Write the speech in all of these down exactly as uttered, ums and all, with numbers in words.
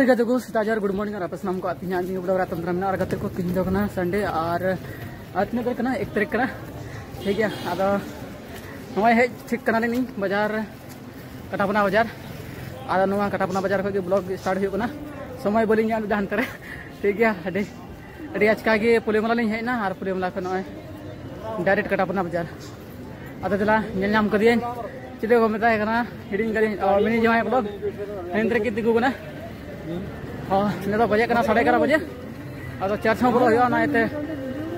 ᱜᱟᱛᱮ ᱠᱚ, ᱥᱮᱛᱟᱜ ᱡᱚᱦᱟᱨ, good morning᱾ ᱟᱨ ᱟᱯᱮ ᱥᱟᱱᱟᱢ ᱠᱚ ᱛᱮᱦᱮᱧ ᱟᱹᱰᱤ ᱵᱚᱲᱚ ᱨᱟᱛ ᱛᱟᱢ ᱫᱟᱨᱟᱢ ᱢᱮᱱᱟᱜᱼᱟ᱾ ᱟᱨ ᱜᱟᱛᱮ ᱠᱚ, ᱛᱮᱦᱮᱧ ᱫᱚ ᱠᱟᱱᱟ Sunday, ᱟᱨ ᱟᱨ ᱛᱤᱱᱟᱹᱜ ᱛᱟᱹᱨᱤᱠᱷ ᱠᱟᱱᱟ? ᱮᱠ ᱛᱟᱹᱨᱤᱠᱷ ᱠᱟᱱᱟ, ᱴᱷᱤᱠ ᱜᱮᱭᱟ᱾ ᱟᱫᱚ ᱱᱚᱜᱼᱚᱭ ᱦᱮᱡ ᱴᱷᱤᱠ ᱠᱟᱱᱟᱞᱤᱧ ᱵᱟᱡᱟᱨ, ᱠᱟᱴᱟᱯᱚᱱᱟ ᱵᱟᱡᱟᱨ᱾ ᱟᱫᱚ ᱱᱚᱣᱟ ᱠᱟᱴᱟᱯᱚᱱᱟ ᱵᱟᱡᱟᱨ ᱠᱷᱚᱱ ᱜᱮ vlog start ᱦᱩᱭᱩᱜ ᱠᱟᱱᱟ᱾ ᱥᱚᱢᱚᱭ ᱵᱟᱹᱞᱤᱧ ᱧᱟᱢ ᱮᱫᱟ ᱦᱟᱱᱛᱮ ᱨᱮ, ᱴᱷᱤᱠ ᱜᱮᱭᱟ᱾ ᱟᱹᱰᱤ ᱟᱹᱰᱤ ᱟᱪᱠᱟ ᱜᱮ ᱯᱩᱞᱤᱢᱟᱞᱟ ᱞᱤᱧ ᱦᱮᱡ ᱮᱱᱟ, ᱟᱨ ᱯᱩᱞᱤᱢᱟᱞᱟ ᱠᱷᱚᱱ ᱱᱚᱜᱼᱚᱭ direct ᱠᱟᱴᱟᱯᱚᱱᱟ ᱵᱟᱡᱟᱨ᱾ ᱟᱫᱚ ᱫᱮᱞᱟ, ᱧᱮᱞ ᱧᱟᱢ ᱠᱟᱫᱮᱭᱟᱹᱧ, ᱪᱤᱞᱤ ᱠᱚ ᱢᱮᱛᱟᱭ ᱠᱟᱱᱟ, ᱦᱤᱲᱤᱧ ᱠᱟᱫᱤᱧ᱾ ᱚ, ᱢᱤᱱᱤ ᱡᱟᱶᱟᱭ ᱵᱞᱚᱜ ᱮᱱᱛᱮ ᱨᱮ ᱠᱤ ᱛᱤᱸᱜᱩ ᱠᱟᱱᱟ᱾ ᱚ, ᱱᱤᱛᱚᱜ ᱵᱟᱡᱮ ᱠᱟᱱᱟ ᱥᱟᱲᱮ ᱮᱜᱟᱨᱚ ᱵᱟᱡᱮ᱾ ᱟᱫᱚ ᱪᱟᱨᱪ ᱦᱚᱸ ᱵᱚᱞᱚ ᱦᱩᱭᱩᱜᱼᱟ, ᱚᱱᱟ ᱤᱭᱟᱹᱛᱮ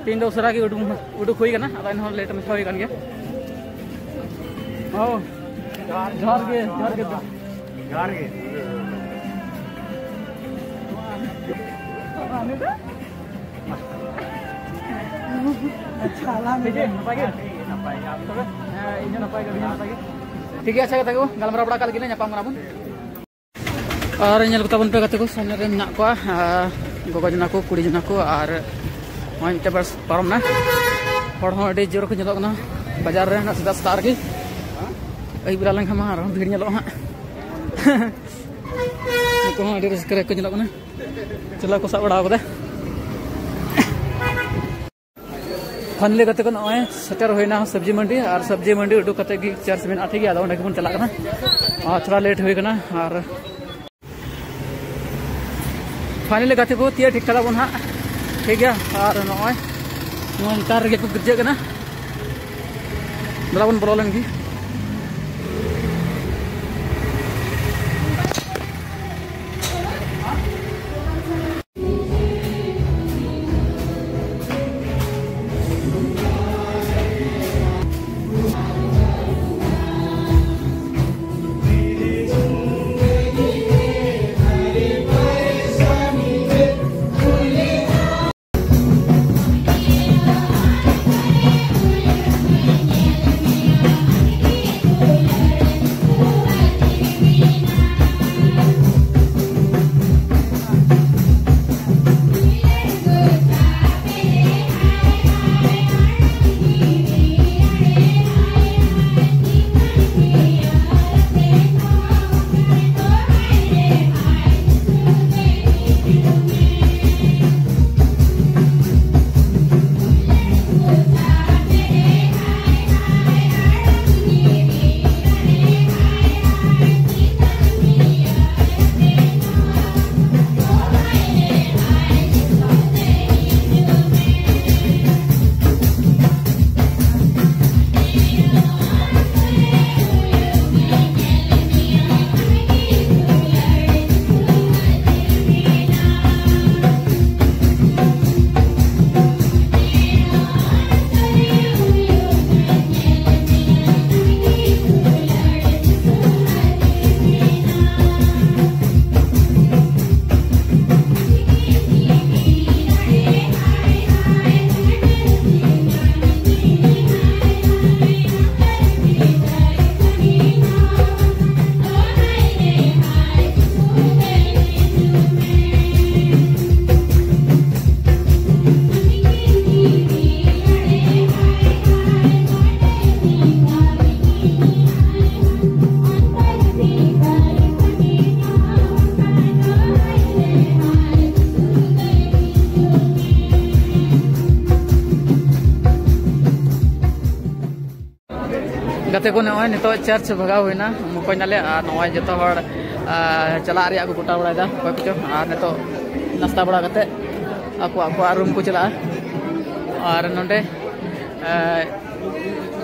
ᱛᱮᱦᱮᱧ ᱫᱚ ᱩᱥᱟᱹᱨᱟ ᱜᱮ ᱩᱰᱩᱠ, ᱩᱰᱩᱠ ᱦᱩᱭ ᱠᱟᱱᱟ᱾ ᱟᱫᱚ ᱮᱱᱦᱚᱸ ᱞᱮᱴ ᱢᱟᱪᱷᱟ ᱦᱩᱭ ᱠᱟᱱ ᱜᱮᱭᱟ᱾ ᱚ, ᱡᱚᱦᱟᱨ ᱜᱮ, ᱡᱚᱦᱟᱨ ᱜᱮ᱾ ᱡᱚᱦᱟᱨ ᱜᱮ᱾ ᱟᱪᱪᱷᱟ, ᱟᱞᱟᱝ ᱴᱷᱤᱠ ᱜᱮ, ᱱᱟᱯᱟᱭ ᱜᱮ? ᱦᱮᱸ, ᱤᱧ ᱦᱚᱸ ᱱᱟᱯᱟᱭ ᱜᱮ, ᱟᱹᱵᱤᱱ ᱦᱚᱸ ᱱᱟᱯᱟᱭ ᱜᱮ? ᱴᱷᱤᱠ ᱜᱮ, ᱟᱪᱪᱷᱟ, ᱜᱟᱛᱮ ᱠᱚ, ᱜᱟᱞᱢᱟᱨᱟᱣ ᱵᱟᱲᱟ ᱠᱟᱜ ᱞᱟᱹᱜᱤᱫ ᱞᱮ, ᱧᱟᱯᱟᱢ ᱠᱟᱱᱟ ᱵᱚᱱ᱾ ᱟᱨ ᱧᱮᱞ ᱠᱚᱛᱟ ᱵᱚᱱ ᱯᱮ ᱜᱟᱛᱮ ᱠᱚ, ᱥᱟᱢᱱᱮ ᱨᱮ ᱢᱮᱱᱟᱜ ᱠᱚᱣᱟ, ᱟᱨ ᱜᱚᱜᱚ ᱡᱚᱱᱟ ᱠᱚ, ᱠᱩᱲᱤ ᱡᱚᱱᱟ ᱠᱚ, ᱟᱨ ᱱᱚᱜᱼᱚᱭ ᱢᱤᱫᱴᱮᱱ ᱵᱟᱥ ᱯᱟᱨᱚᱢ ᱱᱟ᱾ ᱦᱚᱲ ᱦᱚᱸ ᱟᱹᱰᱤ ᱡᱳᱨ ᱠᱚ ᱧᱮᱞᱚᱜ ᱠᱟᱱᱟ ᱵᱟᱡᱟᱨ ᱨᱮ, ᱥᱮᱛᱟᱜ ᱥᱮᱛᱟᱜ ᱨᱮᱜᱮ᱾ ᱟᱹᱭᱩᱵ ᱵᱮᱲᱟ ᱞᱮᱱᱠᱷᱟᱱ ᱢᱟ ᱟᱨᱦᱚᱸ ᱵᱷᱤᱲ ᱧᱮᱞᱚᱜᱼᱟ ᱦᱟᱸᱜ᱾ ᱱᱩᱠᱩ ᱦᱚᱸ ᱟᱹᱰᱤ ᱨᱟᱹᱥᱠᱟᱹ ᱨᱮ ᱠᱚ ᱧᱮᱞᱚᱜ ᱠᱟᱱᱟ᱾ ᱪᱮᱞᱟ ᱠᱚ ᱥᱟᱵ ᱵᱟᱲᱟ ᱠᱟᱫᱟ᱾ Finally ᱜᱟᱛᱮ ᱠᱚ, ᱱᱚᱜᱼᱚᱭ ᱥᱮᱴᱮᱨ ᱦᱩᱭᱱᱟ ᱥᱚᱵᱽᱡᱤ ᱢᱟᱱᱰᱤ, ᱟᱨ ᱥᱚᱵᱽᱡᱤ ᱢᱟᱱᱰᱤ ᱩᱰᱩᱠ ᱠᱟᱛᱮ ᱜᱮ ᱪᱟᱨᱪ ᱢᱮᱱᱟᱜᱼᱟ, ᱴᱷᱤᱠ ᱜᱮᱭᱟ᱾ ᱟᱫᱚ ᱚᱸᱰᱮ ᱜᱮᱵᱚᱱ ᱪᱟᱞᱟᱜ ᱠᱟᱱᱟ᱾ ᱟᱨ ᱛᱷᱚᱲᱟ ᱞᱮᱴ ᱦᱩᱭ ᱠᱟᱱᱟ, ᱟᱨ finally ᱜᱟᱛᱮ ᱠᱚ, ᱛᱤᱭᱟᱹᱜ ᱴᱷᱤᱠ ᱠᱟᱫᱟ ᱵᱚᱱ ᱦᱟᱸᱜ, ᱴᱷᱤᱠ ᱜᱮᱭᱟ᱾ ᱟᱨ ᱱᱚᱜᱼᱚᱭ ᱱᱚᱣᱟ ᱱᱮᱛᱟᱨ ᱨᱮᱜᱮ ᱠᱚ ᱜᱤᱨᱡᱟᱹᱜ ᱠᱟᱱᱟ᱾ ᱫᱮᱞᱟ ᱵᱚᱱ ᱵᱚᱞᱚ ᱞᱮᱱ ᱜᱮ᱾ ᱜᱟᱛᱮ ᱠᱚ, ᱱᱚᱜᱼᱚᱭ ᱱᱤᱛᱚᱜ ᱪᱟᱨᱪ ᱵᱷᱟᱜᱟᱣ ᱦᱩᱭᱱᱟ, ᱢᱚᱠᱚᱧ ᱱᱟᱞᱮ, ᱟᱨ ᱱᱚᱜᱼᱚᱭ ᱡᱚᱛᱚ ᱦᱚᱲ ᱟᱨ, ᱪᱟᱞᱟᱜ ᱨᱮᱭᱟᱜ ᱠᱚ ᱜᱚᱴᱟ ᱵᱟᱲᱟᱭᱮᱫᱟ ᱚᱠᱚᱭ ᱠᱚᱪᱚ᱾ ᱟᱨ ᱱᱤᱛᱚᱜ ᱱᱟᱥᱛᱟ ᱵᱟᱲᱟ ᱠᱟᱛᱮ ᱟᱠᱚ ᱟᱠᱚᱣᱟᱜ ᱨᱩᱢ ᱠᱚ ᱪᱟᱞᱟᱜᱼᱟ᱾ ᱟᱨ ᱱᱚᱰᱮ ᱟᱨ,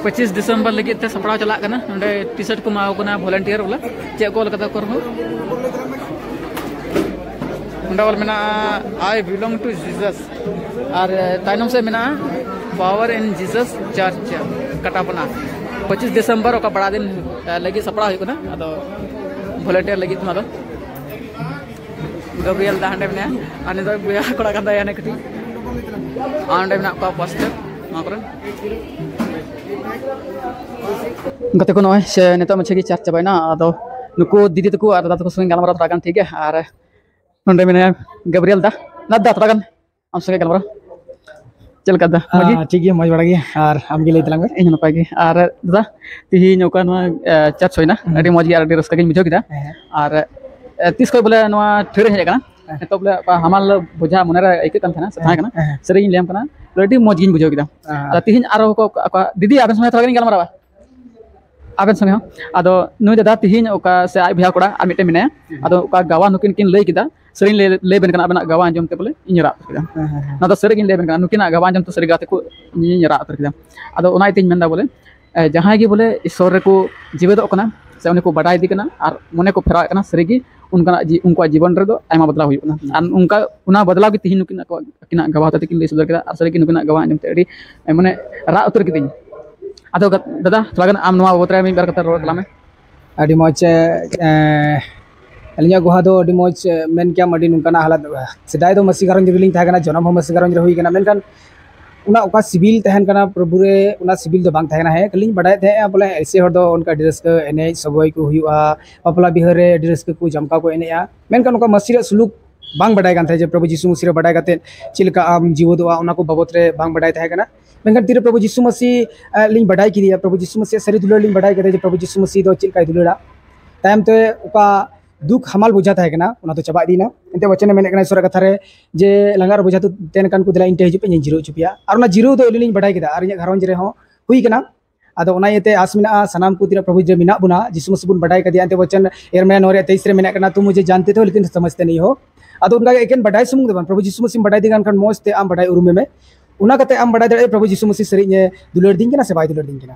ᱯᱚᱸᱪᱤᱥ ᱰᱤᱥᱮᱢᱵᱚᱨ ᱞᱟᱹᱜᱤᱫ ᱛᱮ ᱥᱟᱯᱲᱟᱣ ᱪᱟᱞᱟᱜ ᱠᱟᱱᱟ᱾ ᱱᱚᱰᱮ ᱴᱤ ᱥᱟᱨᱴ ᱠᱚ ᱮᱢᱟ ᱠᱚ ᱠᱟᱱᱟ ᱵᱷᱚᱞᱮᱱᱴᱤᱭᱟᱨ ᱵᱚᱞᱮ, ᱪᱮᱫ ᱠᱚ ᱚᱞ ᱠᱟᱫᱟ ᱠᱚ ᱨᱮᱦᱚᱸ᱾ ᱚᱸᱰᱮ ᱚᱞ ᱢᱮᱱᱟᱜᱼᱟ, "I belong to Jesus", ᱟᱨ ᱛᱟᱭᱱᱚᱢ ᱥᱮᱫ ᱢᱮᱱᱟᱜᱼᱟ, "Power in Jesus Church ᱠᱟᱴᱟᱯᱚᱱᱟ", ᱯᱚᱸᱪᱤᱥ ᱰᱤᱥᱮᱢᱵᱚᱨ ᱚᱠᱟ ᱵᱟᱲᱟ ᱫᱤᱱ ᱞᱟᱹᱜᱤᱫ ᱥᱟᱯᱲᱟᱣ ᱦᱩᱭᱩᱜ ᱠᱟᱱᱟ᱾ ᱟᱫᱚ ᱵᱷᱚᱞᱮᱱᱴᱤᱭᱟᱨ ᱞᱟᱹᱜᱤᱫ ᱱᱚᱣᱟ ᱫᱚ ᱜᱟᱵᱨᱤᱭᱮᱞ ᱫᱟ ᱦᱟᱸᱰᱮ ᱢᱮᱱᱟᱭᱟ, ᱟᱨ ᱱᱤᱛᱚᱜ ᱵᱚᱭᱦᱟ ᱠᱚᱲᱟ ᱠᱟᱱ ᱛᱟᱭᱟ ᱦᱟᱱᱮ ᱠᱟᱹᱴᱤᱡ, ᱟᱨ ᱚᱸᱰᱮ ᱢᱮᱱᱟᱜ ᱠᱚᱣᱟ ᱯᱟᱥᱴᱟᱨ ᱱᱚᱣᱟ ᱠᱚᱨᱮᱱ᱾ ᱜᱟᱛᱮ ᱠᱚ, ᱱᱚᱜᱼᱚᱭ ᱥᱮ ᱱᱤᱛᱚᱜ ᱢᱟᱪᱷᱟ ᱜᱮ ᱪᱟᱨᱪ ᱪᱟᱵᱟᱭᱮᱱᱟ᱾ ᱟᱫᱚ ᱱᱩᱠᱩ ᱫᱤᱫᱤ ᱛᱟᱠᱚ ᱟᱨ ᱫᱟᱫᱟ ᱛᱟᱠᱚ ᱥᱚᱸᱜᱮ ᱜᱟᱞᱢᱟᱨᱟᱣ ᱛᱷᱚᱲᱟ ᱜᱟᱱ ᱴᱷᱤᱠ ᱜᱮᱭᱟ᱾ ᱟᱨ ᱱᱚᱰᱮ ᱢᱮᱱᱟᱭᱟ ᱜᱟᱵᱨᱤᱭᱮᱞ ᱫᱟ᱾ ᱫᱟᱫᱟ, ᱛᱷᱚᱲᱟ ᱜᱟᱱ ᱟᱢ ᱥᱚᱸᱜᱮ ᱜᱟᱞᱢᱟᱨᱟᱣ᱾ ᱪᱮᱫ ᱞᱮᱠᱟ ᱫᱟ? ᱢᱚᱡᱽ ᱜᱮ? ᱟᱸ, ᱴᱷᱤᱠ ᱜᱮᱭᱟ, ᱢᱚᱡᱽ ᱵᱟᱲᱟ ᱜᱮ᱾ ᱟᱨ ᱟᱢ ᱜᱮ ᱞᱟᱹᱭ ᱛᱟᱞᱟᱝ ᱢᱮ᱾ ᱤᱧ ᱦᱚᱸ ᱱᱟᱯᱟᱭ ᱜᱮ᱾ ᱟᱨ ᱫᱟᱫᱟ, ᱛᱤᱦᱤᱧ ᱚᱠᱟ ᱱᱚᱣᱟ, ᱮ, ᱪᱟᱨᱪ ᱦᱩᱭᱱᱟ, ᱦᱮᱸ᱾ ᱟᱹᱰᱤ ᱢᱚᱡᱽ ᱜᱮ ᱟᱨ ᱟᱹᱰᱤ ᱨᱟᱹᱥᱠᱟᱹ ᱜᱤᱧ ᱵᱩᱡᱷᱟᱹᱣ ᱠᱮᱫᱟ᱾ ᱦᱮᱸ᱾ ᱟᱨ, ᱮ, ᱛᱤᱥ ᱠᱷᱚᱡ ᱵᱚᱞᱮ ᱱᱚᱣᱟ ᱴᱷᱟᱹᱣ ᱨᱮ ᱦᱮᱡ ᱟᱠᱟᱱᱟ? ᱦᱮᱸ᱾ ᱱᱤᱛᱚᱜ ᱵᱚᱞᱮ ᱚᱠᱟ ᱦᱟᱢᱟᱞ ᱵᱚᱡᱷᱟ ᱢᱚᱱᱮᱨᱮ ᱟᱹᱭᱠᱟᱹᱜ ᱠᱟᱱ ᱛᱟᱦᱮᱱᱟ ᱥᱮ ᱛᱟᱦᱮᱸ ᱦᱮᱸ, ᱠᱟᱱᱟ, ᱦᱮᱸ᱾ ᱥᱟᱹᱨᱤ ᱜᱤᱧ ᱞᱟᱹᱭᱟᱢ ᱠᱟᱱᱟ, ᱟᱹᱰᱤ ᱢᱚᱡᱽ ᱜᱤᱧ ᱵᱩᱡᱷᱟᱹᱣ ᱠᱮᱫᱟ᱾ ᱦᱮᱸ᱾ ᱟᱫᱚ ᱛᱤᱦᱤᱧ ᱟᱨᱚ ᱚᱠᱟ, ᱚᱠᱟ, ᱫᱤᱫᱤ, ᱟᱵᱮᱱ ᱥᱚᱸᱜᱮ ᱛᱷᱚᱲᱟ ᱜᱟᱱᱤᱧ ᱜᱟᱞᱢᱟᱨᱟᱣᱟ᱾ ᱟᱵᱮᱱ ᱥᱚᱸᱜᱮ ᱦᱚᱸ᱾ ᱟᱫᱚ ᱱᱩᱭ ᱫᱟᱫᱟ ᱛᱤᱦᱤᱧ ᱚᱠᱟ ᱥᱮ ᱟᱡ ᱵᱚᱭᱦᱟ ᱠᱚᱲᱟ ᱟᱨ ᱢᱤᱫᱴᱮᱱ ᱢᱮᱱᱟᱭᱟ᱾ ᱦᱩᱸ᱾ ᱟᱫᱚ ᱚᱠᱟ ᱜᱟᱣᱟ ᱱᱩᱠᱤᱱ ᱠᱤᱱ ᱞᱟᱹᱭ ᱠᱮᱫᱟ, ᱥᱟᱹᱨᱤᱧ ᱞᱟᱹᱭ, ᱞᱟᱹᱭ ᱟᱵᱮᱱ ᱠᱟᱱᱟ, ᱟᱵᱮᱱᱟᱜ ᱜᱟᱣᱟ ᱟᱸᱡᱚᱢ ᱛᱮ ᱵᱚᱞᱮ ᱤᱧ ᱨᱟᱜ ᱩᱛᱟᱹᱨ ᱠᱮᱫᱟ᱾ ᱦᱮᱸ, ᱦᱮᱸ, ᱦᱮᱸ᱾ ᱱᱚᱣᱟ ᱫᱚ ᱥᱟᱹᱨᱤ ᱜᱤᱧ ᱞᱟᱹᱭ ᱟᱵᱮᱱ ᱠᱟᱱᱟ, ᱱᱩᱠᱤᱱᱟᱜ ᱜᱟᱣᱟ ᱟᱸᱡᱚᱢ ᱛᱮ ᱥᱟᱹᱨᱤ ᱜᱟᱛᱮ ᱠᱚ ᱤᱧᱤᱧ ᱨᱟᱜ ᱩᱛᱟᱹᱨ ᱠᱮᱫᱟ᱾ ᱟᱫᱚ ᱚᱱᱟ ᱤᱭᱟᱹᱛᱮᱧ ᱢᱮᱱᱫᱟ ᱵᱚᱞᱮ, ᱮ, ᱡᱟᱦᱟᱸᱭ ᱜᱮ ᱵᱚᱞᱮ ᱤᱥᱥᱚᱨ ᱨᱮᱠᱚ ᱡᱤᱣᱮᱫᱚᱜ ᱠᱟᱱᱟ ᱥᱮ ᱩᱱᱤ ᱠᱚ ᱵᱟᱰᱟᱭ ᱤᱫᱤ ᱠᱟᱱᱟ ᱟᱨ ᱢᱚᱱᱮ ᱠᱚ ᱯᱷᱮᱨᱟᱣᱮᱫ ᱠᱟᱱᱟ, ᱥᱟᱹᱨᱤ ᱜᱮ ᱩᱱᱠᱟᱱᱟᱜ ᱡᱤ-, ᱩᱱᱠᱩᱣᱟᱜ ᱡᱤᱵᱚᱱ ᱨᱮᱫᱚ ᱟᱭᱢᱟ ᱵᱚᱫᱞᱟᱣ ᱦᱩᱭᱩᱜ ᱠᱟᱱᱟ᱾ ᱦᱩᱸ᱾ ᱟᱨ ᱚᱱᱠᱟ, ᱚᱱᱟ ᱵᱚᱫᱞᱟᱣ ᱜᱮ ᱛᱤᱦᱤᱧ ᱱᱩᱠᱤᱱ ᱟᱠᱚᱣᱟᱜ, ᱟᱹᱠᱤᱱᱟᱜ ᱜᱟᱣᱟ ᱦᱚᱛᱮ ᱛᱮᱠᱤᱱ ᱞᱟᱹᱭ ᱥᱚᱫᱚᱨ ᱠᱮᱫᱟ᱾ ᱟᱨ ᱥᱟᱹᱨᱤ ᱜᱮ ᱱᱩᱠᱤᱱᱟᱜ ᱜᱟᱣᱟ ᱟᱸᱡᱚᱢ ᱛᱮ ᱟᱹᱰᱤ, ᱮ, ᱢᱟᱱᱮ ᱨᱟᱜ ᱩᱛᱟᱹᱨ ᱠᱤᱫᱟᱹᱧ᱾ ᱟᱫᱚ ᱜᱟ-, ᱫᱟᱫᱟ, ᱛᱷᱚᱲᱟ ᱜᱟᱱ ᱟᱢ ᱱᱚᱣᱟ ᱵᱟᱵᱚᱛ ᱨᱮ ᱢᱤᱫ ᱵᱟᱨ ᱠᱟᱛᱷᱟ ᱨᱚᱲ ᱛᱟᱞᱟᱝ ᱢᱮ᱾ ᱟᱹᱰᱤ ᱢᱚᱡᱽ, ᱮ, ᱟᱹᱞᱤᱧᱟᱜ ᱜᱚᱦᱟ ᱫᱚ ᱟᱹᱰᱤ ᱢᱚᱡᱽ, ᱮ, ᱢᱮᱱ ᱠᱮᱭᱟᱢ ᱟᱹᱰᱤ ᱱᱚᱝᱠᱟᱱᱟᱜ ᱦᱟᱞᱚᱛ᱾ ᱥᱮᱫᱟᱭ ᱫᱚ ᱢᱟᱹᱥᱤ ᱜᱷᱟᱨᱚᱸᱡᱽ ᱨᱮᱞᱤᱧ ᱛᱟᱦᱮᱸ ᱠᱟᱱᱟ, ᱡᱚᱱᱚᱢ ᱦᱚᱸ ᱢᱟᱹᱥᱤ ᱜᱷᱟᱨᱚᱸᱡᱽ ᱨᱮ ᱦᱩᱭ ᱠᱟᱱᱟ, ᱢᱮᱱᱠᱷᱟᱱ ᱚᱱᱟ ᱚᱠᱟ ᱥᱤᱵᱤᱞ ᱛᱟᱦᱮᱱ ᱠᱟᱱᱟ ᱯᱨᱚᱵᱷᱩ ᱨᱮ, ᱚᱱᱟ ᱥᱤᱵᱤᱞ ᱫᱚ ᱵᱟᱝ ᱛᱟᱦᱮᱸ ᱠᱟᱱᱟ᱾ ᱦᱮᱸ, ᱠᱷᱟᱹᱞᱤᱧ ᱵᱟᱰᱟᱭᱮᱫ ᱛᱟᱦᱮᱸᱜᱼᱟ ᱵᱚᱞᱮ ᱮᱭᱥᱮ ᱦᱚᱲ ᱫᱚ ᱚᱱᱠᱟ ᱟᱹᱰᱤ ᱨᱟᱹᱥᱠᱟᱹ ᱮᱱᱮᱡ ᱥᱚᱜᱚᱭ ᱠᱚ ᱦᱩᱭᱩᱜᱼᱟ, ᱵᱟᱯᱞᱟ ᱵᱤᱦᱟᱹ ᱨᱮ ᱟᱹᱰᱤ ᱨᱟᱹᱥᱠᱟᱹ ᱠᱚ ᱡᱟᱢᱠᱟᱣ ᱠᱚ ᱮᱱᱮᱡᱼᱟ, ᱢᱮᱱᱠᱷᱟᱱ ᱚᱱᱠᱟ ᱢᱟᱹᱥᱤ ᱨᱮᱭᱟᱜ ᱥᱩᱞᱩᱠ ᱵᱟᱝ ᱵᱟᱰᱟᱭ ᱠᱟᱱ ᱛᱟᱦᱮᱸᱫ ᱡᱮ ᱯᱨᱚᱵᱷᱩ ᱡᱤᱥᱩ ᱢᱟᱹᱥᱤ ᱨᱮ ᱵᱟᱰᱟᱭ ᱠᱟᱛᱮᱫ ᱪᱮᱫ ᱞᱮᱠᱟ ᱟᱢ ᱡᱤᱣᱮᱫᱚᱜᱼᱟ, ᱚᱱᱟ ᱠᱚ ᱵᱟᱵᱚᱫ ᱨᱮ ᱵᱟᱝ ᱵᱟᱰᱟᱭ ᱛᱟᱦᱮᱸ ᱠᱟᱱᱟ᱾ ᱢᱮᱱᱠᱷᱟᱱ ᱛᱤᱨᱮ ᱯᱨᱚᱵᱷᱩ ᱡᱤᱥᱩ ᱢᱟᱹᱥᱤ, ᱮ, ᱞᱤᱧ ᱵᱟᱰᱟᱭ ᱠᱮᱫᱮᱭᱟ, ᱯᱨᱚᱵᱷᱩ ᱡᱤᱥᱩ ᱢᱟᱹᱥᱤᱭᱟᱜ ᱥᱟᱹᱨᱤ ᱫᱩᱞᱟᱹᱲ ᱞᱤᱧ ᱵᱟᱰᱟᱭ ᱠᱮᱫᱟ ᱡᱮ ᱯᱨᱚᱵᱷᱩ ᱡᱤᱥᱩ ᱢᱟᱹᱥᱤ ᱫᱚ ᱪᱮᱫ ᱞᱮᱠᱟᱭ ᱫᱩᱞᱟᱹᱲᱟ, ᱛᱟᱭᱚᱢ ᱛᱮ ᱚᱠᱟ ᱫᱩᱠ ᱦᱟᱢᱟᱞ ᱵᱚᱡᱷᱟ ᱛᱟᱦᱮᱸ ᱠᱟᱱᱟ, ᱚᱱᱟ ᱫᱚ ᱪᱟᱵᱟ ᱤᱫᱤᱭᱮᱱᱟ᱾ ᱮᱱᱛᱮ ᱵᱚᱪᱚᱱᱮ ᱢᱮᱱᱮᱫ ᱠᱟᱱᱟ ᱤᱥᱚᱨᱟᱜ ᱠᱟᱛᱷᱟ ᱨᱮ ᱡᱮ, "ᱞᱟᱸᱜᱟ ᱟᱨ ᱵᱚᱡᱷᱟ ᱛᱮ ᱛᱮᱱ ᱠᱟᱱ ᱠᱚ, ᱫᱮᱞᱟ ᱤᱧ ᱴᱷᱮᱱ ᱦᱤᱡᱩᱜ ᱯᱮ, ᱤᱧ ᱡᱤᱨᱟᱹᱣ ᱦᱚᱪᱚ ᱯᱮᱭᱟ᱾" ᱟᱨ ᱚᱱᱟ ᱡᱤᱨᱟᱹᱣ ᱫᱚ ᱟᱹᱞᱤᱧ ᱞᱤᱧ ᱵᱟᱰᱟᱭ ᱠᱮᱫᱟ ᱟᱨ ᱤᱧᱟᱹᱜ ᱜᱷᱟᱨᱚᱸᱡᱽ ᱨᱮᱦᱚᱸ ᱦᱩᱭ ᱠᱟᱱᱟ᱾ ᱟᱫᱚ ᱚᱱᱟ ᱤᱭᱟᱹᱛᱮ ᱟᱥ ᱢᱮᱱᱟᱜᱼᱟ, ᱥᱟᱱᱟᱢ ᱠᱚ ᱛᱤᱱᱟᱹᱜ ᱯᱨᱚᱵᱷᱩ ᱡᱤᱥᱩ ᱨᱮ ᱢᱮᱱᱟᱜ ᱵᱚᱱᱟ, ᱡᱤᱥᱩ ᱢᱟᱹᱥᱤ ᱵᱚᱱ ᱵᱟᱰᱟᱭ ᱠᱟᱫᱮᱭᱟ, ᱮᱱᱛᱮ ᱵᱚᱪᱚᱱ ᱮᱨᱢᱟᱭᱟ ᱱᱚᱣᱟ ᱨᱮᱭᱟᱜ ᱛᱮᱭᱤᱥ ᱨᱮ ᱢᱮᱱᱟᱜ ᱠᱟᱱᱟ, "ᱛᱩᱢ ᱢᱩᱡᱷᱮ ᱡᱟᱱᱛᱮ ᱛᱷᱮ ᱞᱮᱠᱤᱱ ᱥᱚᱢᱚᱡᱷᱛᱮ ᱱᱟᱦᱤ ᱦᱳ᱾" ᱟᱫᱚ ᱚᱱᱠᱟ ᱜᱮ ᱮᱠᱮᱱ ᱵᱟᱰᱟᱭ ᱥᱩᱢᱩᱝ ᱫᱚ ᱵᱟᱝ, ᱯᱨᱚᱵᱷᱩ ᱡᱤᱥᱩ ᱢᱟᱹᱥᱤᱢ ᱵᱟᱰᱟᱭ ᱤᱫᱤ ᱠᱟᱱ ᱠᱷᱟᱱ ᱢᱚᱡᱽ ᱛᱮ ᱟᱢ ᱵᱟᱰᱟᱭ ᱩᱨᱩᱢᱮ ᱢᱮ᱾ ᱚᱱᱟ ᱠᱟᱛᱮ ᱟᱢ ᱵᱟᱰᱟᱭ ᱫᱟᱲᱮᱭᱟᱜᱼᱟ ᱯᱨᱚᱵᱷᱩ ᱡᱤᱥᱩ ᱢᱟᱹᱥᱤ ᱥᱟᱹᱨᱤ ᱤᱧᱮ ᱫᱩᱞᱟᱹᱲ ᱫᱤᱧ ᱠᱟᱱᱟ ᱥᱮ ᱵᱟᱭ ᱫᱩᱞᱟᱹᱲ ᱫᱤᱧ ᱠᱟᱱᱟ᱾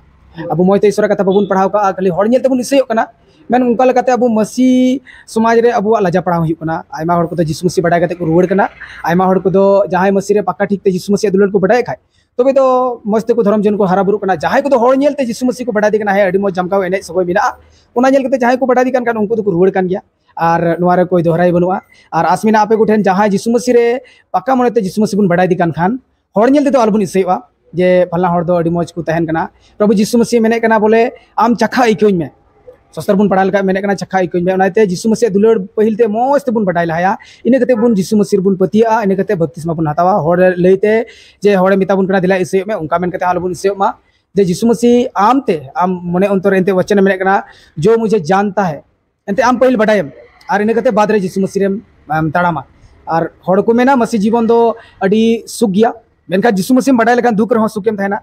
ᱟᱵᱚ ᱢᱚᱡᱽ ᱛᱮ ᱤᱥᱚᱨᱟᱜ ᱠᱟᱛᱷᱟ ᱵᱟᱵᱚᱱ ᱯᱟᱲᱦᱟᱣ ᱠᱟᱜᱼᱟ, ᱠᱷᱟᱹᱞᱤ ᱦᱚᱲ ᱧᱮᱞ ᱛᱮᱵᱚᱱ ᱤᱥᱟᱹᱭᱚᱜ ᱠᱟᱱᱟ᱾ ᱢᱮᱱ ᱚᱱᱠᱟ ᱞᱮᱠᱟᱛᱮ ᱟᱵᱚ ᱢᱟᱹᱥᱤ ᱥᱚᱢᱟᱡᱽ ᱨᱮ ᱟᱵᱚᱣᱟᱜ ᱞᱟᱡᱟ ᱯᱟᱲᱟᱣ ᱦᱩᱭᱩᱜ ᱠᱟᱱᱟ᱾ ᱟᱭᱢᱟ ᱦᱚᱲ ᱠᱚᱫᱚ ᱡᱤᱥᱩ ᱢᱟᱹᱥᱤ ᱵᱟᱰᱟᱭ ᱠᱟᱛᱮ ᱠᱚ ᱨᱩᱣᱟᱹᱲ ᱠᱟᱱᱟ᱾ ᱟᱭᱢᱟ ᱦᱚᱲ ᱠᱚᱫᱚ ᱡᱟᱦᱟᱸᱭ ᱢᱟᱹᱥᱤ ᱨᱮ ᱯᱟᱠᱟ ᱴᱷᱤᱠ ᱛᱮ ᱡᱤᱥᱩ ᱢᱟᱹᱥᱤᱭᱟᱜ ᱫᱩᱞᱟᱹᱲ ᱠᱚ ᱵᱟᱰᱟᱭ ᱠᱷᱟᱡ, ᱛᱚᱵᱮ ᱫᱚ ᱢᱚᱡᱽ ᱛᱮᱠᱚ ᱫᱷᱚᱨᱚᱢ ᱡᱤᱭᱚᱱ ᱠᱚ ᱦᱟᱨᱟ ᱵᱩᱨᱩᱜ ᱠᱟᱱᱟ᱾ ᱡᱟᱦᱟᱸᱭ ᱠᱚᱫᱚ ᱦᱚᱲ ᱧᱮᱞ ᱛᱮ ᱡᱤᱥᱩ ᱢᱟᱹᱥᱤ ᱠᱚ ᱵᱟᱰᱟᱭ ᱤᱫᱤ ᱠᱟᱱᱟ, ᱦᱮᱸ, ᱟᱹᱰᱤ ᱢᱚᱡᱽ ᱡᱟᱢᱠᱟᱣ ᱮᱱᱮᱡ ᱥᱚᱜᱚᱭ ᱢᱮᱱᱟᱜᱼᱟ, ᱚᱱᱟ ᱧᱮᱞ ᱠᱟᱛᱮ ᱡᱟᱦᱟᱸᱭ ᱠᱚ ᱵᱟᱰᱟᱭ ᱤᱫᱤ ᱠᱟᱱ ᱠᱷᱟᱱ ᱩᱱᱠᱩ ᱫᱚᱠᱚ ᱨᱩᱣᱟᱹᱲ ᱠᱟᱱ ᱜᱮᱭᱟ᱾ ᱟᱨ ᱱᱚᱣᱟ ᱨᱮ ᱠᱚᱭ ᱫᱚᱦᱨᱟᱭ ᱵᱟᱹᱱᱩᱜᱼᱟ᱾ ᱟᱨ ᱟᱥ ᱢᱮᱱᱟᱜᱼᱟ ᱟᱯᱮ ᱠᱚᱴᱷᱮᱱ ᱡᱟᱦᱟᱸᱭ ᱡᱤᱥᱩ ᱢᱟᱹᱥᱤ ᱨᱮ ᱯᱟᱠᱟ ᱢᱚᱱᱮ ᱛᱮ ᱡᱤᱥᱩ ᱢᱟᱹᱥᱤ ᱵᱚᱱ ᱵᱟᱰᱟᱭ ᱤᱫᱤ ᱠᱟᱱ ᱠᱷᱟᱱ, ᱦᱚᱲ ᱧᱮᱞ ᱛᱮᱫᱚ ᱟᱞᱚᱵᱚᱱ ᱤᱥᱟᱹᱭᱚᱜᱼᱟ ᱡᱮ ᱯᱷᱟᱞᱱᱟ ᱦᱚᱲ ᱫᱚ ᱟᱹᱰᱤ ᱢᱚᱡᱽ ᱠᱚ ᱛᱟᱦᱮᱱ ᱠᱟᱱᱟ᱾ ᱯᱨᱚᱵᱷᱩ ᱡᱤᱥᱩ ᱢᱟᱹᱥᱤ ᱢᱮᱱᱮᱫ ᱠᱟᱱᱟ ᱵᱚᱞᱮ, "ᱟᱢ ᱪᱟᱠᱷᱟ ᱟᱹᱭᱠᱟᱹᱣᱟᱹᱧ ᱢᱮ᱾" ᱥᱚᱥᱛᱚᱨ ᱵᱚᱱ ᱯᱟᱲᱦᱟᱣ ᱞᱮᱠᱷᱟᱡ ᱢᱮᱱᱮᱫ ᱠᱟᱱᱟ, "ᱪᱟᱠᱷᱟ ᱟᱹᱭᱠᱟᱹᱣᱟᱹᱧ ᱢᱮ᱾" ᱚᱱᱟᱛᱮ ᱡᱤᱥᱩ ᱢᱟᱹᱥᱤᱭᱟᱜ ᱫᱩᱞᱟᱹᱲ ᱯᱟᱹᱦᱤᱞ ᱛᱮ ᱢᱚᱡᱽ ᱛᱮᱵᱚᱱ ᱵᱟᱰᱟᱭ ᱞᱟᱦᱟᱭᱟ᱾ ᱤᱱᱟᱹ ᱠᱟᱛᱮ ᱵᱚᱱ ᱡᱤᱥᱩ ᱢᱟᱹᱥᱤ ᱨᱮᱵᱚᱱ ᱯᱟᱹᱛᱭᱟᱹᱜᱼᱟ, ᱤᱱᱟᱹ ᱠᱟᱛᱮ ᱵᱟᱯᱛᱤᱥᱢᱟ ᱵᱚᱱ ᱦᱟᱛᱟᱣᱟ᱾ ᱦᱚᱲ ᱞᱟᱹᱭᱛᱮ ᱡᱮ ᱦᱚᱲᱮ ᱢᱮᱛᱟ ᱵᱚᱱ ᱠᱟᱱᱟ, "ᱫᱮᱞᱟ ᱤᱥᱟᱹᱭᱚᱜ ᱢᱮ", ᱚᱱᱠᱟ ᱢᱮᱱ ᱠᱟᱛᱮ ᱟᱞᱚᱵᱚᱱ ᱤᱥᱟᱹᱭᱚᱜ ᱢᱟ᱾ ᱡᱮ ᱡᱤᱥᱩ ᱢᱟᱹᱥᱤ ᱟᱢ ᱛᱮ, ᱟᱢ ᱢᱚᱱᱮ ᱚᱱᱛᱚᱨ ᱨᱮ ᱮᱱᱛᱮ ᱣᱟᱪᱚᱱ ᱮ ᱢᱮᱱᱮᱫ ᱠᱟᱱᱟ, "ᱡᱳ ᱢᱩᱡᱷᱮ ᱡᱟᱱᱛᱟ ᱦᱮ", ᱮᱱᱛᱮ ᱟᱢ ᱯᱟᱹᱦᱤᱞ ᱵᱟᱰᱟᱭᱟᱢ, ᱟᱨ ᱤᱱᱟᱹ ᱠᱟᱛᱮ ᱵᱟᱫᱽ ᱨᱮ ᱡᱤᱥᱩ ᱢᱟᱹᱥᱤ ᱨᱮᱢ, ᱟᱢ, ᱛᱟᱲᱟᱢᱟ᱾ ᱟᱨ ᱦᱚᱲ ᱠᱚ ᱢᱮᱱᱟ ᱢᱟᱹᱥᱤ ᱡᱤᱵᱚᱱ ᱫᱚ ᱟᱹᱰᱤ ᱥᱩᱠ ᱜᱮᱭᱟ, ᱢᱮᱱᱠᱷᱟᱱ ᱡᱤᱥᱩ ᱢᱟᱹᱥᱤᱢ ᱵᱟᱰᱟᱭ ᱞᱮᱠᱷᱟᱱ ᱫᱩᱠ ᱨᱮᱦᱚᱸ ᱥᱩᱠᱮᱢ ᱛᱟᱦᱮᱱᱟ᱾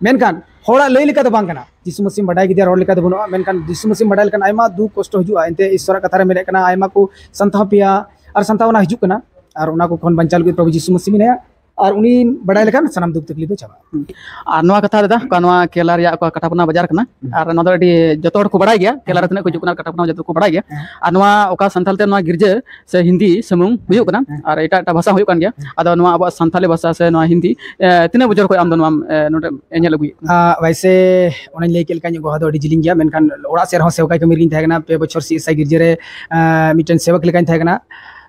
ᱢᱮᱱᱠᱷᱟᱱ ᱦᱚᱲᱟᱜ ᱞᱟᱹᱭ ᱞᱮᱠᱟ ᱫᱚ ᱵᱟᱝ ᱠᱟᱱᱟ, ᱡᱤᱥᱩ ᱢᱟᱹᱥᱤᱢ ᱵᱟᱰᱟᱭ ᱠᱮᱫᱮᱭᱟ, ᱨᱚᱲ ᱞᱮᱠᱟ ᱫᱚ ᱵᱟᱹᱱᱩᱜᱼᱟ, ᱢᱮᱱᱠᱷᱟᱱ ᱡᱤᱥᱩ ᱢᱟᱹᱥᱤᱢ ᱵᱟᱰᱟᱭ ᱞᱮᱠᱷᱟᱱ ᱟᱭᱢᱟ ᱫᱩᱠ ᱠᱚᱥᱴᱚ ᱦᱤᱡᱩᱜᱼᱟ᱾ ᱮᱱᱛᱮ ᱤᱥᱚᱨᱟᱜ ᱠᱟᱛᱷᱟ ᱨᱮ ᱢᱮᱱᱮᱫ ᱠᱟᱱᱟ, ᱟᱭᱢᱟ ᱠᱚ ᱥᱟᱱᱛᱟᱣ ᱯᱮᱭᱟ ᱟᱨ ᱥᱟᱱᱛᱟᱣᱱᱟ ᱦᱤᱡᱩᱜ ᱠᱟᱱᱟ, ᱟᱨ ᱚᱱᱟ ᱠᱚ ᱠᱷᱚᱱ ᱵᱟᱧᱪᱟᱣ ᱞᱟᱹᱜᱤᱫ ᱯᱨᱚᱵᱷᱩ ᱡᱤᱥᱩ ᱢᱟᱹᱥᱤ ᱢᱮᱱᱟᱭᱟ, ᱟᱨ ᱩᱱᱤ ᱵᱟᱰᱟᱭ ᱞᱮᱠᱷᱟᱱ ᱥᱟᱱᱟᱢ ᱫᱩᱠ ᱛᱟᱠᱞᱤᱯ ᱫᱚ ᱪᱟᱵᱟᱜᱼᱟ᱾ ᱟᱨ ᱱᱚᱣᱟ ᱠᱟᱛᱷᱟ ᱨᱮᱫᱚ, ᱚᱠᱟ ᱱᱚᱣᱟ ᱠᱮᱞᱟᱨ ᱨᱮᱭᱟᱜ ᱚᱠᱟ ᱠᱟᱴᱟᱯᱚᱱᱟ ᱵᱟᱡᱟᱨ ᱠᱟᱱᱟ, ᱦᱩᱸ᱾ ᱟᱨ ᱱᱚᱣᱟ ᱫᱚ ᱟᱹᱰᱤ ᱡᱚᱛᱚ ᱦᱚᱲ ᱠᱚ ᱵᱟᱲᱟᱭ ᱜᱮᱭᱟ, ᱠᱮᱞᱟᱨ ᱨᱮ ᱛᱤᱱᱟᱹᱜ ᱠᱚ ᱦᱤᱡᱩᱜ ᱠᱟᱱᱟ, ᱠᱟᱴᱟᱯᱚᱱᱟ ᱡᱚᱛᱚ ᱠᱚ ᱵᱟᱲᱟᱭ ᱜᱮᱭᱟ᱾ ᱦᱮᱸ᱾ ᱟᱨ ᱱᱚᱣᱟ ᱚᱠᱟ ᱥᱟᱱᱛᱟᱲ ᱛᱮ ᱱᱚᱣᱟ ᱜᱤᱨᱡᱟᱹ ᱥᱮ ᱦᱤᱱᱫᱤ ᱥᱩᱢᱩᱝ ᱦᱩᱭᱩᱜ ᱠᱟᱱᱟ, ᱦᱮᱸ᱾ ᱟᱨ ᱮᱴᱟᱜ ᱮᱴᱟᱜ ᱵᱷᱟᱥᱟ ᱦᱩᱭᱩᱜ ᱠᱟᱱ ᱜᱮᱭᱟ᱾ ᱦᱮᱸ᱾ ᱟᱫᱚ ᱱᱚᱣᱟ ᱟᱵᱚᱣᱟᱜ ᱥᱟᱱᱛᱟᱞᱤ ᱵᱷᱟᱥᱟ ᱥᱮ ᱱᱚᱣᱟ ᱦᱤᱱᱫᱤ, ᱮ, ᱛᱤᱱᱟᱹᱜ ᱵᱚᱪᱷᱚᱨ ᱠᱷᱚᱱ ᱟᱢ ᱫᱚ ᱱᱚᱣᱟᱢ, ᱮ, ᱱᱚᱰᱮᱢ ᱧᱮᱞ ᱟᱹᱜᱩᱭᱮᱫ ᱠᱟᱱᱟ? ᱟ, ᱣᱟᱭᱥᱮ ᱚᱱᱮᱧ ᱞᱟᱹᱭ ᱠᱮᱫ ᱞᱮᱠᱟ, ᱤᱧᱟᱹᱜ ᱜᱚᱦᱟ ᱫᱚ ᱟᱹᱰᱤ ᱡᱤᱞᱤᱧ ᱜᱮᱭᱟ, ᱢᱮᱱᱠᱷᱟᱱ ᱚᱲᱟᱜ ᱥᱮᱫ ᱨᱮᱦᱚᱸ ᱥᱮᱣᱠᱟᱭ ᱠᱟᱹᱢᱤ ᱨᱮᱜᱤᱧ ᱛᱟᱦᱮᱸ ᱠᱟᱱᱟ᱾ ᱯᱮ ᱵᱚᱪᱷᱚᱨ ᱥᱤ ᱮᱥ ᱟᱭ ᱜᱤᱨᱡᱟᱹ ᱨᱮ, ᱟ, ᱢᱤᱫᱴᱮᱱ ᱥᱮᱣᱚᱠ ᱞᱮᱠᱟᱧ ᱛᱟᱦᱮᱸ ᱠᱟᱱᱟ᱾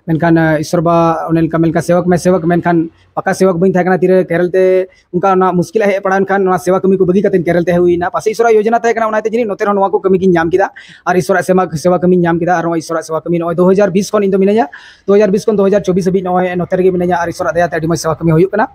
ᱢᱮᱱᱠᱷᱟᱱ, ᱟ, ᱤᱥᱚᱨ ᱵᱟ ᱚᱱᱮ ᱞᱮᱠᱟ ᱢᱮᱱ ᱞᱮᱠᱟ ᱥᱮᱣᱚᱠ ᱢᱮ ᱥᱮᱣᱚᱠ, ᱢᱮᱱᱠᱷᱟᱱ ᱯᱟᱠᱟ ᱥᱮᱣᱚᱠ ᱵᱟᱹᱧ ᱛᱟᱦᱮᱸ ᱠᱟᱱᱟ᱾ ᱛᱤᱨᱮ ᱠᱮᱨᱚᱞ ᱛᱮ ᱚᱱᱠᱟ ᱚᱱᱟ ᱢᱩᱥᱠᱤᱞ ᱦᱮᱡ ᱯᱟᱲᱟᱣᱮᱱ ᱠᱷᱟᱱ, ᱱᱚᱣᱟ ᱥᱮᱣᱟ ᱠᱟᱹᱢᱤ ᱠᱚ ᱵᱟᱹᱜᱤ ᱠᱟᱛᱮ ᱠᱮᱨᱚᱞ ᱛᱮ ᱦᱮᱡ ᱦᱩᱭᱱᱟ᱾ ᱯᱟᱥᱮ ᱤᱥᱚᱨᱟᱜ ᱭᱳᱡᱚᱱᱟ ᱛᱟᱦᱮᱸ ᱠᱟᱱᱟ, ᱚᱱᱟᱛᱮ ᱡᱟᱹᱱᱤᱡ ᱱᱚᱛᱮ ᱨᱮᱦᱚᱸ ᱱᱚᱣᱟ ᱠᱚ ᱠᱟᱹᱢᱤ ᱜᱤᱧ ᱧᱟᱢ ᱠᱮᱫᱟ᱾ ᱟᱨ ᱤᱥᱚᱨᱟᱜ ᱥᱮᱣᱟ, ᱥᱮᱣᱟ ᱠᱟᱹᱢᱤᱧ ᱧᱟᱢ ᱠᱮᱫᱟ᱾ ᱟᱨ ᱱᱚᱣᱟ ᱤᱥᱚᱨᱟᱜ ᱥᱮᱣᱟ ᱠᱟᱹᱢᱤ ᱱᱚᱜᱼᱚᱭ ᱫᱩ ᱦᱟᱡᱟᱨ ᱵᱤᱥ ᱠᱷᱚᱱ ᱤᱧ ᱫᱚ ᱢᱤᱱᱟᱹᱧᱟ, ᱫᱩ ᱦᱟᱡᱟᱨ ᱵᱤᱥ ᱠᱷᱚᱱ ᱫᱩ ᱦᱟᱡᱟᱨ ᱪᱚᱵᱵᱤᱥ ᱦᱟᱹᱵᱤᱡ ᱱᱚᱜᱼᱚᱭ ᱱᱚᱛᱮ ᱨᱮᱜᱮ ᱢᱤᱱᱟᱹᱧᱟ᱾ ᱟᱨ ᱤᱥᱚᱨᱟᱜ ᱫᱟᱭᱟᱛᱮ ᱟᱹᱰᱤ ᱢᱚᱡᱽ ᱥᱮᱣᱟ ᱠᱟᱹᱢᱤ ᱦᱩᱭᱩᱜ ᱠᱟᱱᱟ᱾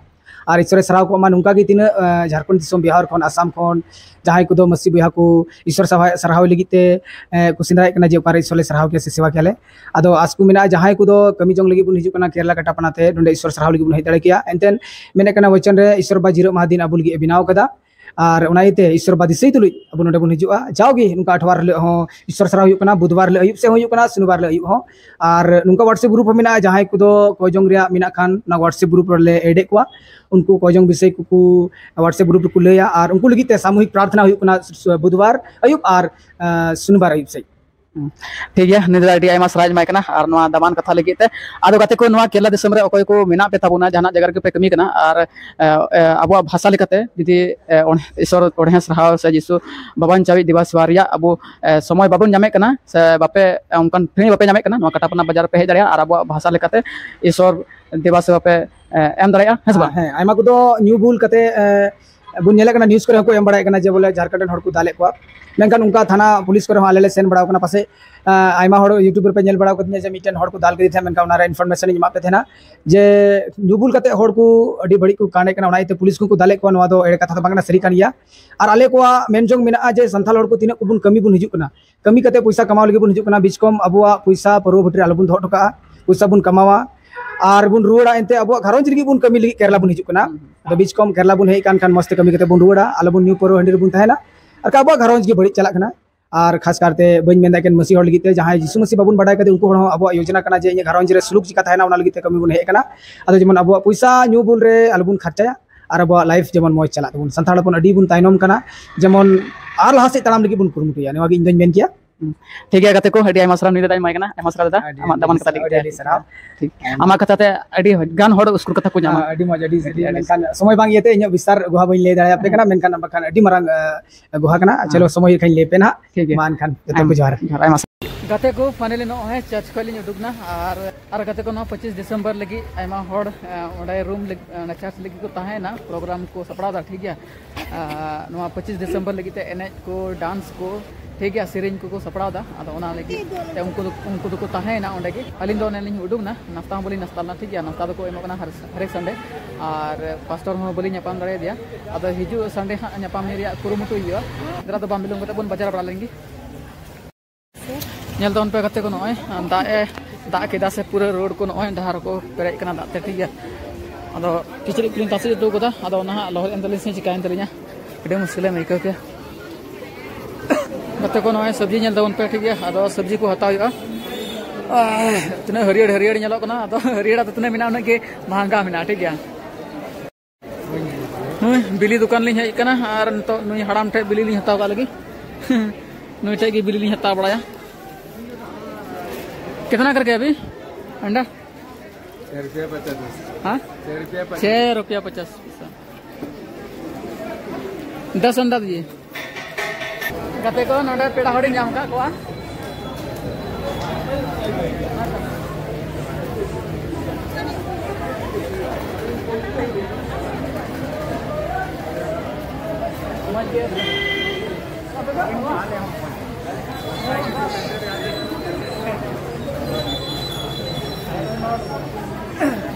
ᱟᱨ ᱤᱥᱚᱨᱮ ᱥᱟᱨᱦᱟᱣ ᱠᱚᱜ ᱢᱟ ᱱᱚᱝᱠᱟ ᱜᱮ ᱛᱤᱱᱟᱹᱜ, ᱮ, ᱡᱷᱟᱲᱠᱷᱚᱸᱰ ᱫᱤᱥᱚᱢ, ᱵᱤᱦᱟᱨ ᱠᱷᱚᱱ, ᱟᱥᱟᱢ ᱠᱷᱚᱱ ᱡᱟᱦᱟᱸᱭ ᱠᱚᱫᱚ ᱢᱟᱹᱥᱤ ᱵᱚᱭᱦᱟ ᱠᱚ ᱤᱥᱚᱨ ᱥᱟᱨᱦᱟᱣ, ᱥᱟᱨᱦᱟᱣ ᱞᱟᱹᱜᱤᱫ ᱛᱮ, ᱮ, ᱠᱚ ᱥᱮᱸᱫᱽᱨᱟᱭᱮᱫ ᱠᱟᱱᱟ ᱡᱮ ᱚᱠᱟᱨᱮ ᱤᱥᱚᱨ ᱞᱮ ᱥᱟᱨᱦᱟᱣ ᱠᱮᱭᱟ ᱥᱮ ᱥᱮᱣᱟ ᱠᱮᱭᱟ ᱞᱮ᱾ ᱟᱫᱚ ᱟᱥ ᱠᱚ ᱢᱮᱱᱟᱜᱼᱟ, ᱡᱟᱦᱟᱸᱭ ᱠᱚᱫᱚ ᱠᱟᱹᱢᱤ ᱡᱚᱝ ᱞᱟᱹᱜᱤᱫ ᱵᱚᱱ ᱦᱤᱡᱩᱜ ᱠᱟᱱᱟ ᱠᱮᱨᱟᱞᱟ ᱠᱟᱴᱟᱯᱟᱱᱟ ᱛᱮ, ᱱᱚᱸᱰᱮ ᱤᱥᱚᱨ ᱥᱟᱨᱦᱟᱣ ᱞᱟᱹᱜᱤᱫ ᱵᱚᱱ ᱦᱮᱡ ᱫᱟᱲᱮ ᱠᱮᱭᱟ᱾ ᱮᱱᱛᱮ ᱢᱮᱱᱮᱫ ᱠᱟᱱᱟ ᱵᱚᱪᱚᱱ ᱨᱮ, ᱤᱥᱚᱨ ᱵᱟ ᱡᱤᱨᱟᱹᱜ ᱢᱟᱦᱟ ᱫᱤᱱ ᱟᱵᱚ ᱞᱟᱹᱜᱤᱫ ᱮ ᱵᱮᱱᱟᱣ ᱠᱟᱫᱟ᱾ ᱟᱨ ᱚᱱᱟ ᱤᱭᱟᱹᱛᱮ ᱤᱥᱥᱚᱨ ᱵᱟ ᱫᱤᱥᱟᱹᱭ ᱛᱩᱞᱩᱡ ᱟᱵᱚ ᱱᱚᱰᱮ ᱵᱚᱱ ᱦᱤᱡᱩᱜᱼᱟ᱾ ᱡᱟᱣᱜᱮ ᱱᱚᱝᱠᱟ ᱟᱴᱷᱣᱟᱨ ᱦᱤᱞᱳᱜ ᱦᱚᱸ ᱤᱥᱥᱚᱨ ᱥᱟᱨᱦᱟᱣ ᱦᱩᱭᱩᱜ ᱠᱟᱱᱟ, ᱵᱩᱫᱷᱵᱟᱨ ᱦᱤᱞᱳᱜ ᱟᱹᱭᱩᱵ ᱥᱮᱫ ᱦᱚᱸ ᱦᱩᱭᱩᱜ ᱠᱟᱱᱟ, ᱥᱚᱱᱤᱵᱟᱨ ᱦᱤᱞᱳᱜ ᱟᱹᱭᱩᱵ ᱦᱚᱸ᱾ ᱟᱨ ᱱᱚᱝᱠᱟ WhatsApp group ᱦᱚᱸ ᱢᱮᱱᱟᱜᱼᱟ, ᱡᱟᱦᱟᱸᱭ ᱠᱚᱫᱚ ᱠᱚᱭ ᱡᱚᱝ ᱨᱮᱭᱟᱜ ᱢᱮᱱᱟᱜ ᱠᱷᱟᱱ, ᱚᱱᱟ WhatsApp group ᱨᱮᱞᱮ add ᱮᱫ ᱠᱚᱣᱟ᱾ ᱩᱱᱠᱩ ᱠᱚᱭ ᱡᱚᱝ ᱵᱤᱥᱚᱭ ᱠᱚᱠᱚ WhatsApp group ᱨᱮᱠᱚ ᱞᱟᱹᱭᱟ, ᱟᱨ ᱩᱱᱠᱩ ᱞᱟᱹᱜᱤᱫ ᱛᱮ ᱥᱟᱢᱩᱦᱤᱠ ᱯᱨᱟᱨᱛᱷᱚᱱᱟ ᱦᱩᱭᱩᱜ ᱠᱟᱱᱟ ᱥᱩ-, ᱵᱩᱫᱷᱵᱟᱨ ᱟᱹᱭᱩᱵ ᱟᱨ, ᱟᱸ, ᱥᱚᱱᱤᱵᱟᱨ ᱟᱹᱭᱩᱵ ᱥᱮᱫ᱾ ᱦᱩᱸ᱾ ᱴᱷᱤᱠ ᱜᱮᱭᱟ, ᱱᱤᱛ ᱫᱚ ᱟᱹᱰᱤ ᱟᱭᱢᱟ ᱥᱟᱨᱦᱟᱣ ᱮᱢᱟᱭ ᱠᱟᱱᱟ ᱟᱨ ᱱᱚᱣᱟ ᱫᱟᱢᱟᱱ ᱠᱟᱛᱷᱟ ᱞᱟᱹᱜᱤᱫ ᱛᱮ᱾ ᱟᱫᱚ ᱜᱟᱛᱮ ᱠᱚ, ᱱᱚᱣᱟ ᱠᱮᱨᱞᱟ ᱫᱤᱥᱚᱢ ᱨᱮ ᱚᱠᱚᱭ ᱠᱚ ᱢᱮᱱᱟᱜ ᱯᱮ ᱛᱟᱵᱚᱱᱟ, ᱡᱟᱦᱟᱱᱟᱜ ᱡᱟᱭᱜᱟ ᱨᱮᱜᱮ ᱯᱮ ᱠᱟᱹᱢᱤ ᱠᱟᱱᱟ, ᱟᱨ, ᱮ, ᱮ, ᱟᱵᱚᱣᱟᱜ ᱵᱷᱟᱥᱟ ᱞᱮᱠᱟᱛᱮ ᱡᱩᱫᱤ, ᱮ, ᱚᱱ-, ᱤᱥᱚᱨ ᱚᱬᱦᱮ ᱥᱟᱨᱦᱟᱣ ᱥᱮ ᱡᱤᱥᱩ ᱵᱟᱵᱟᱱ ᱪᱟᱣᱤᱡ ᱫᱮᱵᱟ ᱥᱮᱵᱟ ᱨᱮᱭᱟᱜ ᱟᱵᱚ, ᱮ, ᱥᱚᱢᱚᱭ ᱵᱟᱵᱚᱱ ᱧᱟᱢᱮᱫ ᱠᱟᱱᱟ ᱥᱮ ᱵᱟᱯᱮ, ᱮ, ᱚᱱᱠᱟᱱ ᱴᱷᱟᱹᱭ ᱵᱟᱯᱮ ᱧᱟᱢᱮᱫ ᱠᱟᱱᱟ, ᱱᱚᱣᱟ ᱠᱟᱴᱟᱯᱟᱱᱟ ᱵᱟᱡᱟᱨ ᱨᱮᱯᱮ ᱦᱮᱡ ᱫᱟᱲᱮᱭᱟᱜᱼᱟ ᱟᱨ ᱟᱵᱚᱣᱟᱜ ᱵᱷᱟᱥᱟ ᱞᱮᱠᱟᱛᱮ ᱤᱥᱚᱨ ᱫᱮᱵᱟ ᱥᱮᱵᱟ ᱯᱮ, ᱮ, ᱮᱢ ᱫᱟᱲᱮᱭᱟᱜᱼᱟ, ᱦᱮᱸ ᱥᱮ ᱵᱟᱝ? ᱦᱮᱸ, ᱟᱭᱢᱟ ᱠᱚᱫᱚ ᱧᱩ ᱵᱩᱞ ᱠᱟᱛᱮ, ᱮ, ᱵᱚᱱ ᱧᱮᱞᱮᱫ ᱠᱟᱱᱟ, news ᱠᱚᱨᱮ ᱦᱚᱸᱠᱚ ᱮᱢ ᱵᱟᱲᱟᱭᱮᱫ ᱠᱟᱱᱟ ᱡᱮ ᱵᱚᱞᱮ ᱡᱷᱟᱲᱠᱷᱚᱸᱰ ᱨᱮᱱ ᱦᱚᱲ ᱠᱚ ᱫᱟᱞᱮᱫ ᱠᱚᱣᱟ, ᱢᱮᱱᱠᱷᱟᱱ ᱚᱱᱠᱟ ᱛᱷᱟᱱᱟ ᱯᱩᱞᱤᱥ ᱠᱚᱨᱮ ᱦᱚᱸ ᱟᱞᱮ ᱞᱮ ᱥᱮᱱ ᱵᱟᱲᱟᱣ ᱠᱟᱱᱟ᱾ ᱯᱟᱥᱮᱡ, ᱟ, ᱟᱭᱢᱟ ᱦᱚᱲ YouTube ᱨᱮᱯᱮ ᱧᱮᱞ ᱵᱟᱲᱟᱣ ᱠᱟᱫᱤᱧᱟ ᱡᱮ ᱢᱤᱫᱴᱮᱱ ᱦᱚᱲ ᱠᱚ ᱫᱟᱞ ᱠᱮᱫᱮ ᱛᱟᱦᱮᱸᱫ, ᱢᱮᱱᱠᱷᱟᱱ ᱚᱱᱟ ᱨᱮ information ᱤᱧ ᱮᱢᱟᱫ ᱯᱮ ᱛᱟᱦᱮᱱᱟ ᱡᱮ ᱧᱩ ᱵᱩᱞ ᱠᱟᱛᱮ ᱦᱚᱲ ᱠᱚ ᱟᱹᱰᱤ ᱵᱟᱹᱲᱤᱡ ᱠᱚ ᱠᱟᱸᱰᱮᱫ ᱠᱟᱱᱟ, ᱚᱱᱟ ᱤᱭᱟᱹᱛᱮ ᱯᱩᱞᱤᱥ ᱠᱚᱠᱚ ᱫᱟᱞᱮᱫ ᱠᱚᱣᱟ᱾ ᱱᱚᱣᱟ ᱫᱚ ᱮᱲᱮ ᱠᱟᱛᱷᱟ ᱫᱚ ᱵᱟᱝ ᱠᱟᱱᱟ, ᱥᱟᱹᱨᱤ ᱠᱟᱱ ᱜᱮᱭᱟ᱾ ᱟᱨ ᱟᱞᱮ ᱠᱚᱣᱟᱜ ᱢᱮᱱ ᱡᱚᱝ ᱢᱮᱱᱟᱜᱼᱟ ᱡᱮ ᱥᱟᱱᱛᱟᱲ ᱦᱚᱲ ᱠᱚ ᱛᱤᱱᱟᱹᱜ ᱠᱚᱵᱚᱱ ᱠᱟᱹᱢᱤ ᱵᱚᱱ ᱦᱤᱡᱩᱜ ᱠᱟᱱᱟ, ᱠᱟᱹᱢᱤ ᱠᱟᱛᱮ ᱯᱚᱭᱥᱟ ᱠᱟᱢᱟᱣ ᱞᱟᱹᱜᱤᱫ ᱵᱚᱱ ᱦᱤᱡᱩᱜ ᱠᱟᱱᱟ, ᱵᱤᱪᱠᱚᱢ ᱟᱵᱚᱣᱟᱜ ᱯᱚᱭᱥᱟ ᱯᱟᱹᱨᱣᱟᱹ ᱵᱷᱟᱹᱴᱤ ᱨᱮ ᱟᱞᱚᱵᱚᱱ ᱫᱚᱦᱚ ᱦᱚᱴᱚ ᱠᱟᱜᱼᱟ, ᱯᱚᱭᱥᱟ ᱵᱚᱱ ᱠᱟᱢᱟᱣᱟ ᱟᱨ ᱵᱚᱱ ᱨᱩᱣᱟᱹᱲᱟ᱾ ᱮᱱᱛᱮ ᱟᱵᱚᱣᱟᱜ ᱜᱷᱟᱨᱚᱸᱡᱽ ᱞᱟᱹᱜᱤᱫ ᱵᱚᱱ ᱠᱟᱹᱢᱤ ᱞᱟᱹᱜᱤᱫ ᱠᱮᱨᱞᱟ ᱵᱚᱱ ᱦᱤᱡᱩᱜ ᱠᱟᱱᱟ᱾ ᱟᱫᱚ ᱵᱤᱪᱠᱚᱢ ᱠᱮᱨᱞᱟ ᱵᱚᱱ ᱦᱮᱡ ᱠᱟᱱ ᱠᱷᱟᱱ ᱢᱚᱡᱽ ᱛᱮ ᱠᱟᱹᱢᱤ ᱠᱟᱛᱮ ᱵᱚᱱ ᱨᱩᱣᱟᱹᱲᱟ, ᱟᱞᱚᱵᱚᱱ ᱧᱩ ᱯᱟᱹᱨᱣᱟᱹ ᱦᱟᱺᱰᱤ ᱨᱮᱵᱚᱱ ᱛᱟᱦᱮᱱᱟ᱾ ᱟᱨ ᱟᱵᱚᱣᱟᱜ ᱜᱷᱟᱨᱚᱸᱡᱽ ᱜᱮ ᱵᱟᱹᱲᱤᱡ ᱪᱟᱞᱟᱜ ᱠᱟᱱᱟ᱾ ᱟᱨ ᱠᱷᱟᱥ ᱠᱟᱨᱛᱮ ᱵᱟᱹᱧ ᱢᱮᱱᱫᱟ ᱮᱠᱮᱱ ᱢᱟᱹᱥᱤ ᱦᱚᱲ ᱞᱟᱹᱜᱤᱫ ᱛᱮ, ᱡᱟᱦᱟᱸᱭ ᱡᱤᱥᱩ ᱢᱟᱹᱥᱤ ᱵᱟᱵᱚᱱ ᱵᱟᱰᱟᱭ ᱠᱟᱫᱮ, ᱩᱱᱠᱩ ᱦᱚᱲ ᱦᱚᱸ ᱟᱵᱚᱣᱟᱜ ᱭᱳᱡᱚᱱᱟ ᱠᱟᱱᱟ ᱡᱮ ᱤᱧᱟᱹᱜ ᱜᱷᱟᱨᱚᱸᱡᱽ ᱨᱮ ᱥᱩᱞᱩᱠ ᱪᱤᱠᱟ ᱛᱟᱦᱮᱱᱟ, ᱚᱱᱟ ᱞᱟᱹᱜᱤᱫ ᱛᱮ ᱠᱟᱹᱢᱤ ᱵᱚᱱ ᱦᱮᱡ ᱟᱠᱟᱱᱟ᱾ ᱟᱫᱚ ᱡᱮᱢᱚᱱ ᱟᱵᱚᱣᱟᱜ ᱯᱚᱭᱥᱟ ᱧᱩ ᱵᱩᱞ ᱨᱮ ᱟᱞᱚᱵᱚᱱ ᱠᱷᱚᱨᱪᱟᱭᱟ ᱟᱨ ᱟᱵᱚᱣᱟᱜ life ᱡᱮᱢᱚᱱ ᱢᱚᱡᱽ ᱪᱟᱞᱟᱜ ᱛᱟᱵᱚᱱ᱾ ᱥᱟᱱᱛᱟᱲ ᱦᱚᱯᱚᱱ ᱟᱹᱰᱤ ᱵᱚᱱ ᱛᱟᱭᱱᱚᱢ ᱠᱟᱱᱟ, ᱡᱮᱢᱚᱱ ᱟᱨ ᱞᱟᱦᱟ ᱥᱮᱫ ᱛᱟᱲᱟᱢ ᱞᱟᱹᱜᱤᱫ ᱵᱚᱱ ᱠᱩᱨᱩᱢᱩᱴᱩᱭᱟ, ᱱᱚᱣᱟ ᱜᱮ ᱤᱧ ᱫᱚᱧ ᱢᱮᱱ ᱠᱮᱭᱟ᱾ ᱦᱩᱸ᱾ ᱴᱷᱤᱠ ᱜᱮᱭᱟ ᱜᱟᱛᱮ ᱠᱚ, ᱟᱹᱰᱤ ᱟᱭᱢᱟ ᱥᱟᱨᱦᱟᱣ ᱱᱤᱭᱟᱹ ᱫᱟᱣ ᱮᱢᱟᱭ ᱠᱟᱱᱟ, ᱟᱭᱢᱟ ᱥᱟᱨᱦᱟᱣ ᱫᱟᱫᱟ, ᱟᱹᱰᱤ ᱟᱢᱟᱜ ᱟᱹᱰᱤ ᱫᱟᱢᱟᱱ ᱠᱟᱛᱷᱟ ᱥᱟᱨᱦᱟᱣ, ᱞᱟᱹᱜᱤᱫ ᱟᱹᱰᱤ ᱛᱮ᱾ ᱟᱹᱰᱤ ᱥᱟᱨᱦᱟᱣ᱾ ᱴᱷᱤᱠ᱾ ᱟᱢᱟᱜ ᱠᱟᱛᱷᱟ ᱛᱮ ᱟᱹᱰᱤ ᱜᱟᱱ ᱦᱚᱲ ᱩᱥᱠᱩᱨ ᱠᱟᱛᱷᱟ ᱠᱚ ᱧᱟᱢᱟ᱾ ᱦᱮᱸ, ᱟᱹᱰᱤ ᱢᱚᱡᱽ, ᱟᱹᱰᱤ, ᱟᱹᱰᱤ, ᱟᱹᱰᱤ, ᱢᱮᱱᱠᱷᱟᱱ ᱥᱚᱢᱚᱭ ᱵᱟᱝ ᱤᱭᱟᱹᱛᱮ ᱤᱧᱟᱹᱜ ᱵᱤᱥᱛᱟᱨ ᱜᱚᱦᱟ ᱵᱟᱹᱧ ᱞᱟᱹᱭ ᱫᱟᱲᱮᱭᱟᱯᱮ ᱠᱟᱱᱟ, ᱢᱮᱱᱠᱷᱟᱱ ᱵᱟᱠᱷᱟᱱ ᱟᱹᱰᱤ ᱢᱟᱨᱟᱝ, ᱮ, ᱜᱚᱦᱟ ᱠᱟᱱᱟ᱾ ᱦᱮᱸ᱾ ᱪᱚᱞᱚ, ᱥᱚᱢᱚᱭ ᱦᱩᱭ ᱞᱮᱠᱷᱟᱱ ᱞᱟᱹᱭ ᱯᱮ ᱱᱟᱦᱟᱜ᱾ ᱴᱷᱤᱠ ᱜᱮᱭᱟ᱾ ᱢᱟ ᱮᱱᱠᱷᱟᱱ ᱡᱚᱛᱚ ᱠᱚ ᱦᱮᱸ᱾ ᱡᱚᱦᱟᱨ᱾ ᱡᱚᱦᱟᱨ, ᱟᱭᱢᱟ ᱥᱟᱨᱦᱟᱣ᱾ ᱜᱟᱛᱮ ᱠᱚ, finally ᱱᱚᱜᱼᱚᱭ church ᱠᱷᱚᱱ ᱞᱤᱧ ᱩᱰᱩᱠ ᱱᱟ, ᱟᱨ, ᱟᱨ ᱜᱟᱛᱮ ᱠᱚ, ᱱᱚᱣᱟ ᱯᱚᱸᱪᱤᱥ December ᱞᱟᱹᱜᱤᱫ ᱟᱭᱢᱟ ᱦᱚᱲ, ᱮ, ᱚᱸᱰᱮ room ᱞᱟᱹᱜᱤᱫ, ᱚᱸᱰᱮ church ᱞᱟᱹᱜᱤᱫ ᱠᱚ ᱛᱟᱦᱮᱸᱭᱮᱱᱟ, program ᱠᱚ ᱥᱟᱯᱲᱟᱣ ᱮᱫᱟ, ᱴᱷᱤᱠ ᱜᱮᱭᱟ᱾ ᱟᱨ ᱱᱚᱣᱟ ᱯᱚᱸᱪᱤᱥ December ᱞᱟᱹᱜᱤᱫ ᱛᱮ ᱮᱱᱮᱡ ᱠᱚ, dance ᱠᱚ, ᱴᱷᱤᱠ ᱜᱮᱭᱟ, ᱥᱮᱨᱮᱧ ᱠᱚᱠᱚ ᱥᱟᱯᱲᱟᱣ ᱮᱫᱟ᱾ ᱟᱫᱚ ᱚᱱᱟ ᱞᱟᱹᱜᱤᱫ ᱛᱮ ᱩᱱᱠᱩ ᱫᱚ, ᱩᱱᱠᱩ ᱫᱚᱠᱚ ᱛᱟᱦᱮᱸᱭᱮᱱᱟ ᱚᱸᱰᱮ ᱜᱮ᱾ ᱟᱹᱞᱤᱧ ᱫᱚ ᱚᱱᱮ ᱞᱤᱧ ᱩᱰᱩᱠ ᱮᱱᱟ, ᱱᱟᱥᱛᱟ ᱦᱚᱸ ᱵᱟᱹᱞᱤᱧ ᱱᱟᱥᱛᱟ ᱞᱮᱱᱟ, ᱴᱷᱤᱠ ᱜᱮᱭᱟ᱾ ᱱᱟᱥᱛᱟ ᱫᱚᱠᱚ ᱮᱢᱚᱜ ᱠᱟᱱᱟ ᱦᱟᱨ-, ᱦᱟᱨᱮᱠ Sunday, ᱟᱨ pastor ᱦᱚᱸ ᱵᱟᱹᱞᱤᱧ ᱧᱟᱯᱟᱢ ᱫᱟᱲᱮᱭᱟᱫᱮᱭᱟ᱾ ᱟᱫᱚ ᱦᱤᱡᱩᱜ Sunday ᱦᱟᱸᱜ ᱧᱟᱯᱟᱢ ᱨᱮᱭᱟᱜ ᱠᱩᱨᱩᱢᱩᱴᱩᱭ ᱦᱩᱭᱩᱜᱼᱟ᱾ ᱫᱮᱞᱟ ᱫᱚ ᱵᱟᱝ ᱵᱤᱞᱚᱢ ᱠᱟᱛᱮ ᱵᱚᱱ ᱵᱟᱡᱟᱨ ᱵᱟᱲᱟ ᱞᱮᱱ ᱜᱮ᱾ ᱧᱮᱞ ᱛᱟᱵᱚᱱ ᱯᱮ ᱜᱟᱛᱮ ᱠᱚ, ᱱᱚᱜᱼᱚᱭ ᱫᱟᱜ ᱮ ᱫᱟᱜ ᱠᱮᱫᱟ ᱥᱮ ᱯᱩᱨᱟᱹ road ᱠᱚ ᱱᱚᱜᱼᱚᱭ ᱰᱟᱦᱟᱨ ᱠᱚ ᱯᱮᱨᱮᱡ ᱠᱟᱱᱟ ᱫᱟᱜ ᱛᱮ, ᱴᱷᱤᱠ ᱜᱮᱭᱟ᱾ ᱟᱫᱚ ᱠᱤᱪᱨᱤᱡ ᱠᱚᱞᱤᱧ ᱛᱟᱥᱮ ᱦᱚᱴᱚ ᱠᱟᱫᱟ, ᱟᱫᱚ ᱚᱱᱟ ᱦᱟᱸᱜ ᱞᱚᱦᱚᱫ ᱮᱱ ᱛᱟᱹᱞᱤᱧ ᱥᱮ ᱪᱤᱠᱟᱹᱭᱮᱱ ᱛᱟᱹᱞᱤᱧᱟ᱾ ᱟᱹᱰᱤ ᱢᱩᱥᱠᱤᱞᱮᱢ ᱟᱹᱭᱠᱟᱹᱣ ᱠᱮᱭᱟ᱾ ᱜᱟᱛᱮ ᱠᱚ, ᱱᱚᱜᱼᱚᱭ ᱥᱚᱵᱽᱡᱤ ᱧᱮᱞ ᱛᱟᱵᱚᱱ ᱯᱮ, ᱴᱷᱤᱠ ᱜᱮᱭᱟ? ᱟᱫᱚ ᱥᱚᱵᱽᱡᱤ ᱠᱚ ᱦᱟᱛᱟᱣ ᱦᱩᱭᱩᱜᱼᱟ᱾ ᱟᱦ, ᱛᱤᱱᱟᱹᱜ ᱦᱟᱹᱨᱭᱟᱹᱲ ᱦᱟᱹᱨᱭᱟᱹᱲ ᱧᱮᱞᱚᱜ ᱠᱟᱱᱟ, ᱟᱫᱚ ᱦᱟᱹᱨᱭᱟᱹᱲ ᱟᱫᱚ ᱛᱤᱱᱟᱹᱜ ᱢᱮᱱᱟᱜᱼᱟ, ᱩᱱᱟᱹᱜ ᱜᱮ ᱢᱟᱦᱟᱝᱜᱟ ᱢᱮᱱᱟᱜᱼᱟ, ᱴᱷᱤᱠ ᱜᱮᱭᱟ? ᱱᱩᱭ ᱵᱤᱞᱤ ᱫᱚᱠᱟᱱ ᱞᱤᱧ ᱦᱮᱡ ᱟᱠᱟᱱᱟ ᱟᱨ ᱱᱤᱛᱚᱜ ᱱᱩᱭ ᱦᱟᱲᱟᱢ ᱴᱷᱮᱡ ᱵᱤᱞᱤ ᱞᱤᱧ ᱦᱟᱛᱟᱣ ᱠᱟᱜ ᱞᱟᱹᱜᱤᱫ᱾ ᱱᱩᱭ ᱴᱷᱮᱡ ᱜᱮ ᱵᱤᱞᱤ ᱞᱤᱧ ᱦᱟᱛᱟᱣ ᱵᱟᱲᱟᱭᱟ᱾ कितना करके अभी अंडा? छः रुपया पचास पैसा। हाँ? छः रुपया पचास। छः रुपया पचास पैसा। दस अंडा ᱫᱤᱭᱮ᱾ ᱜᱟᱛᱮ ᱠᱚ, ᱱᱚᱰᱮ ᱯᱮᱲᱟ ᱦᱚᱲᱤᱧ ᱧᱟᱢ ᱟᱠᱟᱫ ᱠᱚᱣᱟ᱾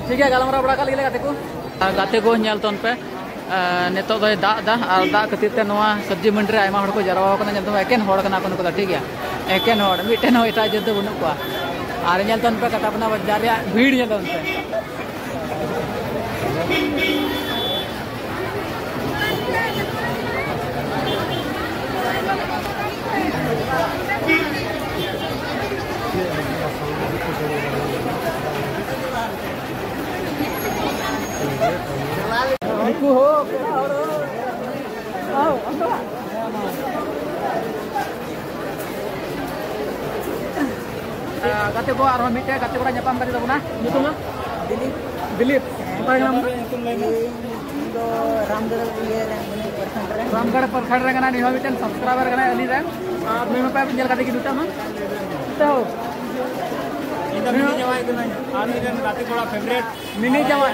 ᱴᱷᱤᱠ ᱜᱮᱭᱟ, ᱜᱟᱞᱢᱟᱨᱟᱣ ᱵᱟᱲᱟ ᱠᱟᱜ ᱞᱟᱹᱜᱤᱫ ᱞᱮ ᱜᱟᱛᱮ ᱠᱚ᱾ ᱟᱨ ᱜᱟᱛᱮ ᱠᱚ, ᱧᱮᱞ ᱛᱟᱵᱚᱱ ᱯᱮ, ᱟᱨ ᱱᱤᱛᱚᱜ ᱫᱚᱭ ᱫᱟᱜ ᱮᱫᱟ ᱟᱨ ᱫᱟᱜ ᱠᱷᱟᱹᱛᱤᱨ ᱛᱮ ᱱᱚᱣᱟ ᱥᱚᱵᱽᱡᱤ ᱢᱟᱱᱰᱤ ᱨᱮ ᱟᱭᱢᱟ ᱦᱚᱲ ᱠᱚ ᱡᱟᱨᱣᱟ ᱟᱠᱟᱱᱟ᱾ ᱧᱮᱞ ᱛᱟᱵᱚᱱ ᱯᱮ, ᱮᱠᱮᱱ ᱦᱚᱲ ᱠᱟᱱᱟ ᱠᱚ ᱱᱩᱠᱩ ᱫᱚ, ᱴᱷᱤᱠ ᱜᱮᱭᱟ? ᱮᱠᱮᱱ ᱦᱚᱲ, ᱢᱤᱫᱴᱮᱱ ᱦᱚᱸ ᱮᱴᱟᱜ ᱡᱟᱹᱛ ᱫᱚ ᱵᱟᱹᱱᱩᱜ ᱠᱚᱣᱟ᱾ ᱟᱨ ᱧᱮᱞ ᱛᱟᱵᱚᱱ ᱯᱮ ᱠᱟᱴᱟ ᱯᱚᱱᱟ ᱵᱟᱡᱟᱨ ᱨᱮᱭᱟᱜ ᱵᱷᱤᱲ ᱧᱮᱞ ᱛᱟᱵᱚᱱ ᱯᱮ᱾ ᱱᱩᱠᱩ ᱦᱚᱸ ᱯᱮᱲᱟ ᱦᱚᱲ᱾ ᱜᱟᱛᱮ ᱠᱚ, ᱟᱨᱦᱚᱸ ᱢᱤᱫᱴᱮᱡ ᱜᱟᱛᱮ ᱠᱚᱲᱟ ᱧᱟᱯᱟᱢ ᱠᱟᱛᱮ ᱛᱟᱵᱚᱱᱟ᱾ ᱧᱩᱛᱩᱢ ᱫᱚ? ᱫᱤᱞᱤᱯ᱾ ᱫᱤᱞᱤᱯ, ᱚᱠᱟ ᱨᱮ ᱠᱟᱱᱟᱢ? ᱤᱧ ᱫᱚ ᱨᱟᱢᱜᱚᱲ ᱤᱭᱟᱹ ᱨᱮ ᱢᱮᱱᱟᱹᱧ, ᱯᱨᱚᱠᱷᱚᱸᱰ ᱨᱮ᱾ ᱨᱟᱢᱜᱚᱲ ᱯᱨᱚᱠᱷᱚᱸᱰ ᱨᱮ ᱠᱟᱱᱟ, ᱱᱩᱭ ᱦᱚᱸ ᱢᱤᱫᱴᱮᱱ subscriber ᱠᱟᱱᱟᱭ ᱟᱹᱞᱤᱧ ᱨᱮᱱ᱾ ᱟᱨ ᱱᱩᱭ ᱢᱟᱯᱮ ᱧᱮᱞ ᱠᱟᱫᱮ ᱜᱮ, ᱱᱩᱭᱴᱟᱜ ᱢᱟ᱾ ᱛᱚ, ᱤᱧ ᱫᱚ ᱢᱤᱱᱤ ᱡᱟᱶᱟᱭ ᱠᱟᱹᱱᱟᱹᱧ, ᱟᱨ ᱤᱧ ᱨᱮᱱ ᱜᱟᱛᱮ ᱠᱚᱲᱟ favourite᱾ ᱢᱤᱱᱤ ᱡᱟᱶᱟᱭ,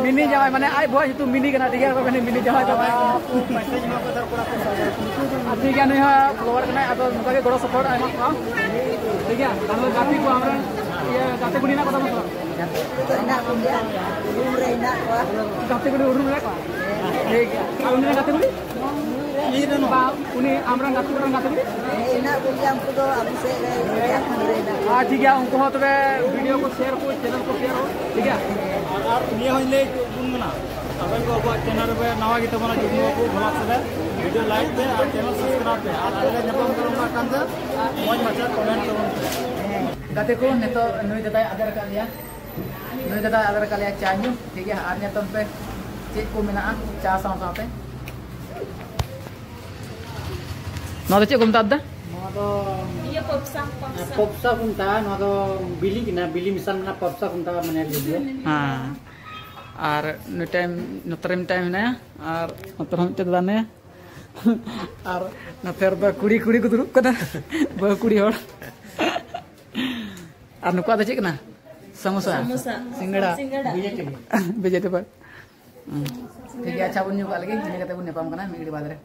ᱢᱤᱱᱤ ᱡᱟᱶᱟᱭ, ᱢᱟᱱᱮ ᱟᱡ ᱵᱚᱦᱚᱜ ᱧᱩᱛᱩᱢ ᱢᱤᱱᱤ ᱠᱟᱱᱟ, ᱴᱷᱤᱠ ᱜᱮᱭᱟ? ᱢᱟᱱᱮ ᱢᱤᱱᱤ ᱡᱟᱶᱟᱭ ᱫᱚ ᱵᱟᱝ᱾ ᱟᱨ ᱴᱷᱤᱠ ᱜᱮᱭᱟ, ᱱᱩᱭ ᱦᱚᱸ follower ᱠᱟᱱᱟᱭ, ᱟᱫᱚ ᱱᱚᱝᱠᱟ ᱜᱮ ᱜᱚᱲᱚ ᱥᱚᱯᱚᱦᱚᱫ ᱟᱭᱢᱟ ᱠᱚ, ᱴᱷᱤᱠ ᱜᱮᱭᱟ? ᱟᱨ ᱜᱟᱛᱮ ᱠᱚ ᱟᱢᱨᱮᱱ, ᱤᱭᱟᱹ, ᱜᱟᱛᱮ ᱠᱩᱲᱤ ᱦᱮᱱᱟᱜ ᱠᱚᱛᱟ ᱵᱚᱱᱟ ᱥᱮ ᱵᱟᱝ? ᱜᱟᱛᱮ ᱠᱩᱲᱤ ᱫᱚ ᱦᱮᱱᱟᱜ ᱠᱚᱜᱮᱭᱟ, ᱩᱨᱩᱢ ᱨᱮ ᱦᱮᱱᱟᱜ ᱠᱚᱣᱟ᱾ ᱜᱟᱛᱮ ᱠᱩᱲᱤ ᱩᱨᱩᱢ ᱨᱮ ᱠᱚᱣᱟ? ᱴᱷᱤᱠ ᱜᱮᱭᱟ᱾ ᱟᱨ ᱩᱱᱤ ᱨᱮᱱ ᱜᱟᱛᱮ ᱠᱩᱲᱤ? ᱤᱧ ᱨᱮᱱ ᱵᱟ, ᱩᱱᱤ ᱟᱢᱨᱮᱱ ᱜᱟᱛᱮ ᱠᱩᱲᱤ ᱨᱮᱱ ᱜᱟᱛᱮ ᱠᱩᱲᱤ? ᱦᱮᱸ, ᱦᱮᱱᱟᱜ ᱠᱚᱜᱮᱭᱟ, ᱩᱱᱠᱩ ᱫᱚ ᱟᱵᱚ ᱥᱮᱫ ᱨᱮ, ᱡᱷᱟᱲᱠᱷᱚᱸᱰ ᱨᱮ ᱦᱮᱱᱟᱜ ᱠᱚᱣᱟ᱾ ᱟᱨ ᱴᱷᱤᱠ ᱜᱮᱭᱟ, ᱩᱱᱠᱩ ᱦᱚᱸ ᱛᱚᱵᱮ video ᱠᱚ share ᱠᱚ, channel ᱠᱚ share ᱠᱚ, ᱴᱷᱤᱠ ᱜᱮᱭᱟ? ᱟᱨ, ᱟᱨ ᱱᱤᱭᱟᱹ ᱦᱚᱸᱧ ᱞᱟᱹᱭ ᱦᱚᱪᱚ ᱵᱚᱱ ᱠᱟᱱᱟ, ᱟᱵᱮᱱ ᱠᱚ ᱟᱵᱚᱣᱟᱜ ᱪᱮᱱᱮᱞ ᱨᱮ ᱱᱟᱣᱟ ᱜᱮ ᱛᱟᱵᱚᱱᱟ ᱡᱩᱜᱽᱢᱩ ᱵᱟᱹᱵᱩ ᱵᱷᱞᱚᱜᱽᱥ ᱨᱮ, ᱵᱷᱤᱰᱤᱭᱳ ᱞᱟᱭᱤᱠ ᱯᱮ ᱟᱨ ᱪᱮᱱᱮᱞ ᱥᱟᱵᱥᱠᱨᱟᱭᱤᱵ ᱯᱮ ᱟᱨ ᱟᱞᱮ ᱞᱮ ᱧᱟᱯᱟᱢ ᱠᱟᱱᱟ ᱚᱱᱟ ᱠᱟᱱ ᱛᱮ ᱢᱚᱡᱽ ᱢᱟᱪᱷᱟ ᱠᱚᱢᱮᱱᱴ ᱛᱟᱵᱚᱱ ᱯᱮ᱾ ᱜᱟᱛᱮ ᱠᱚ, ᱱᱤᱛᱚᱜ ᱱᱩᱭ ᱫᱟᱫᱟᱭ ᱟᱫᱮᱨ ᱟᱠᱟᱫ ᱞᱮᱭᱟ, ᱱᱩᱭ ᱫᱟᱫᱟᱭ ᱟᱫᱮᱨ ᱟᱠᱟᱫ ᱞᱮᱭᱟ ᱪᱟ ᱧᱩ, ᱴᱷᱤᱠ ᱜᱮᱭᱟ᱾ ᱟᱨ ᱧᱮᱞ ᱛᱟᱵᱚᱱ ᱯᱮ ᱪᱮᱫ ᱠᱚ ᱢᱮᱱᱟᱜᱼᱟ ᱪᱟ ᱥᱟᱶ ᱥᱟᱶᱛᱮ᱾ ᱱᱚᱣᱟ ᱫᱚ ᱪᱮᱫ ᱠᱚ ᱢᱮᱛᱟᱜᱼᱟ ᱫᱟ? ᱱᱚᱣᱟ ᱫᱚ ᱤᱭᱟᱹ ᱯᱚᱯᱥᱟ, ᱯᱚᱯᱥᱟ᱾ ᱯᱚᱯᱥᱟ ᱠᱚ ᱢᱮᱛᱟᱜᱼᱟ᱾ ᱱᱚᱣᱟ ᱫᱚ ᱵᱤᱞᱤ ᱠᱟᱱᱟ, ᱵᱤᱞᱤ ᱢᱮᱥᱟ ᱢᱮᱱᱟᱜᱼᱟ, ᱯᱚᱯᱥᱟ ᱠᱚ ᱢᱮᱛᱟᱜᱼᱟ, ᱢᱟᱱᱮ ᱞᱟᱹᱭ ᱜᱮ᱾ ᱦᱮᱸ᱾ ᱟᱨ ᱱᱩᱭ ᱴᱟᱭᱤᱢ, ᱱᱚᱛᱮ ᱨᱮ ᱢᱤᱫᱴᱟᱝ ᱢᱮᱱᱟᱭᱟ, ᱟᱨ ᱱᱚᱛᱮ ᱨᱮᱦᱚᱸ ᱢᱤᱫᱴᱮᱱ ᱫᱟᱫᱟ ᱢᱮᱱᱟᱭᱟ᱾ ᱟᱨ ᱱᱚᱛᱮ ᱨᱮᱫᱚ ᱠᱩᱲᱤ, ᱠᱩᱲᱤ ᱠᱚ ᱫᱩᱲᱩᱵ ᱠᱟᱱᱟ, ᱵᱟᱹᱦᱩ ᱠᱩᱲᱤ ᱦᱚᱲ᱾ ᱟᱨ ᱱᱩᱠᱩᱣᱟᱜ ᱫᱚ ᱪᱮᱫ ᱠᱟᱱᱟ? ᱥᱟᱢᱳᱥᱟ᱾ ᱥᱟᱢᱳᱥᱟ᱾ ᱥᱤᱸᱜᱟᱲᱟ᱾ ᱥᱤᱸᱜᱟᱲᱟ᱾ ᱵᱷᱮᱡᱤᱴᱮᱵᱚᱞ᱾ ᱦᱩᱸ᱾ ᱴᱷᱤᱠ ᱜᱮᱭᱟ, ᱟᱪᱪᱷᱟ, ᱵᱚᱱ ᱧᱩ ᱠᱟᱜ ᱞᱮᱜᱮ, ᱤᱱᱟᱹ ᱠᱟᱛᱮ ᱵᱚᱱ ᱧᱟᱯᱟᱢ ᱠᱟᱱᱟ ᱢᱤᱫ ᱜᱷᱟᱹᱲᱤ ᱵᱟᱫᱽ ᱨᱮ᱾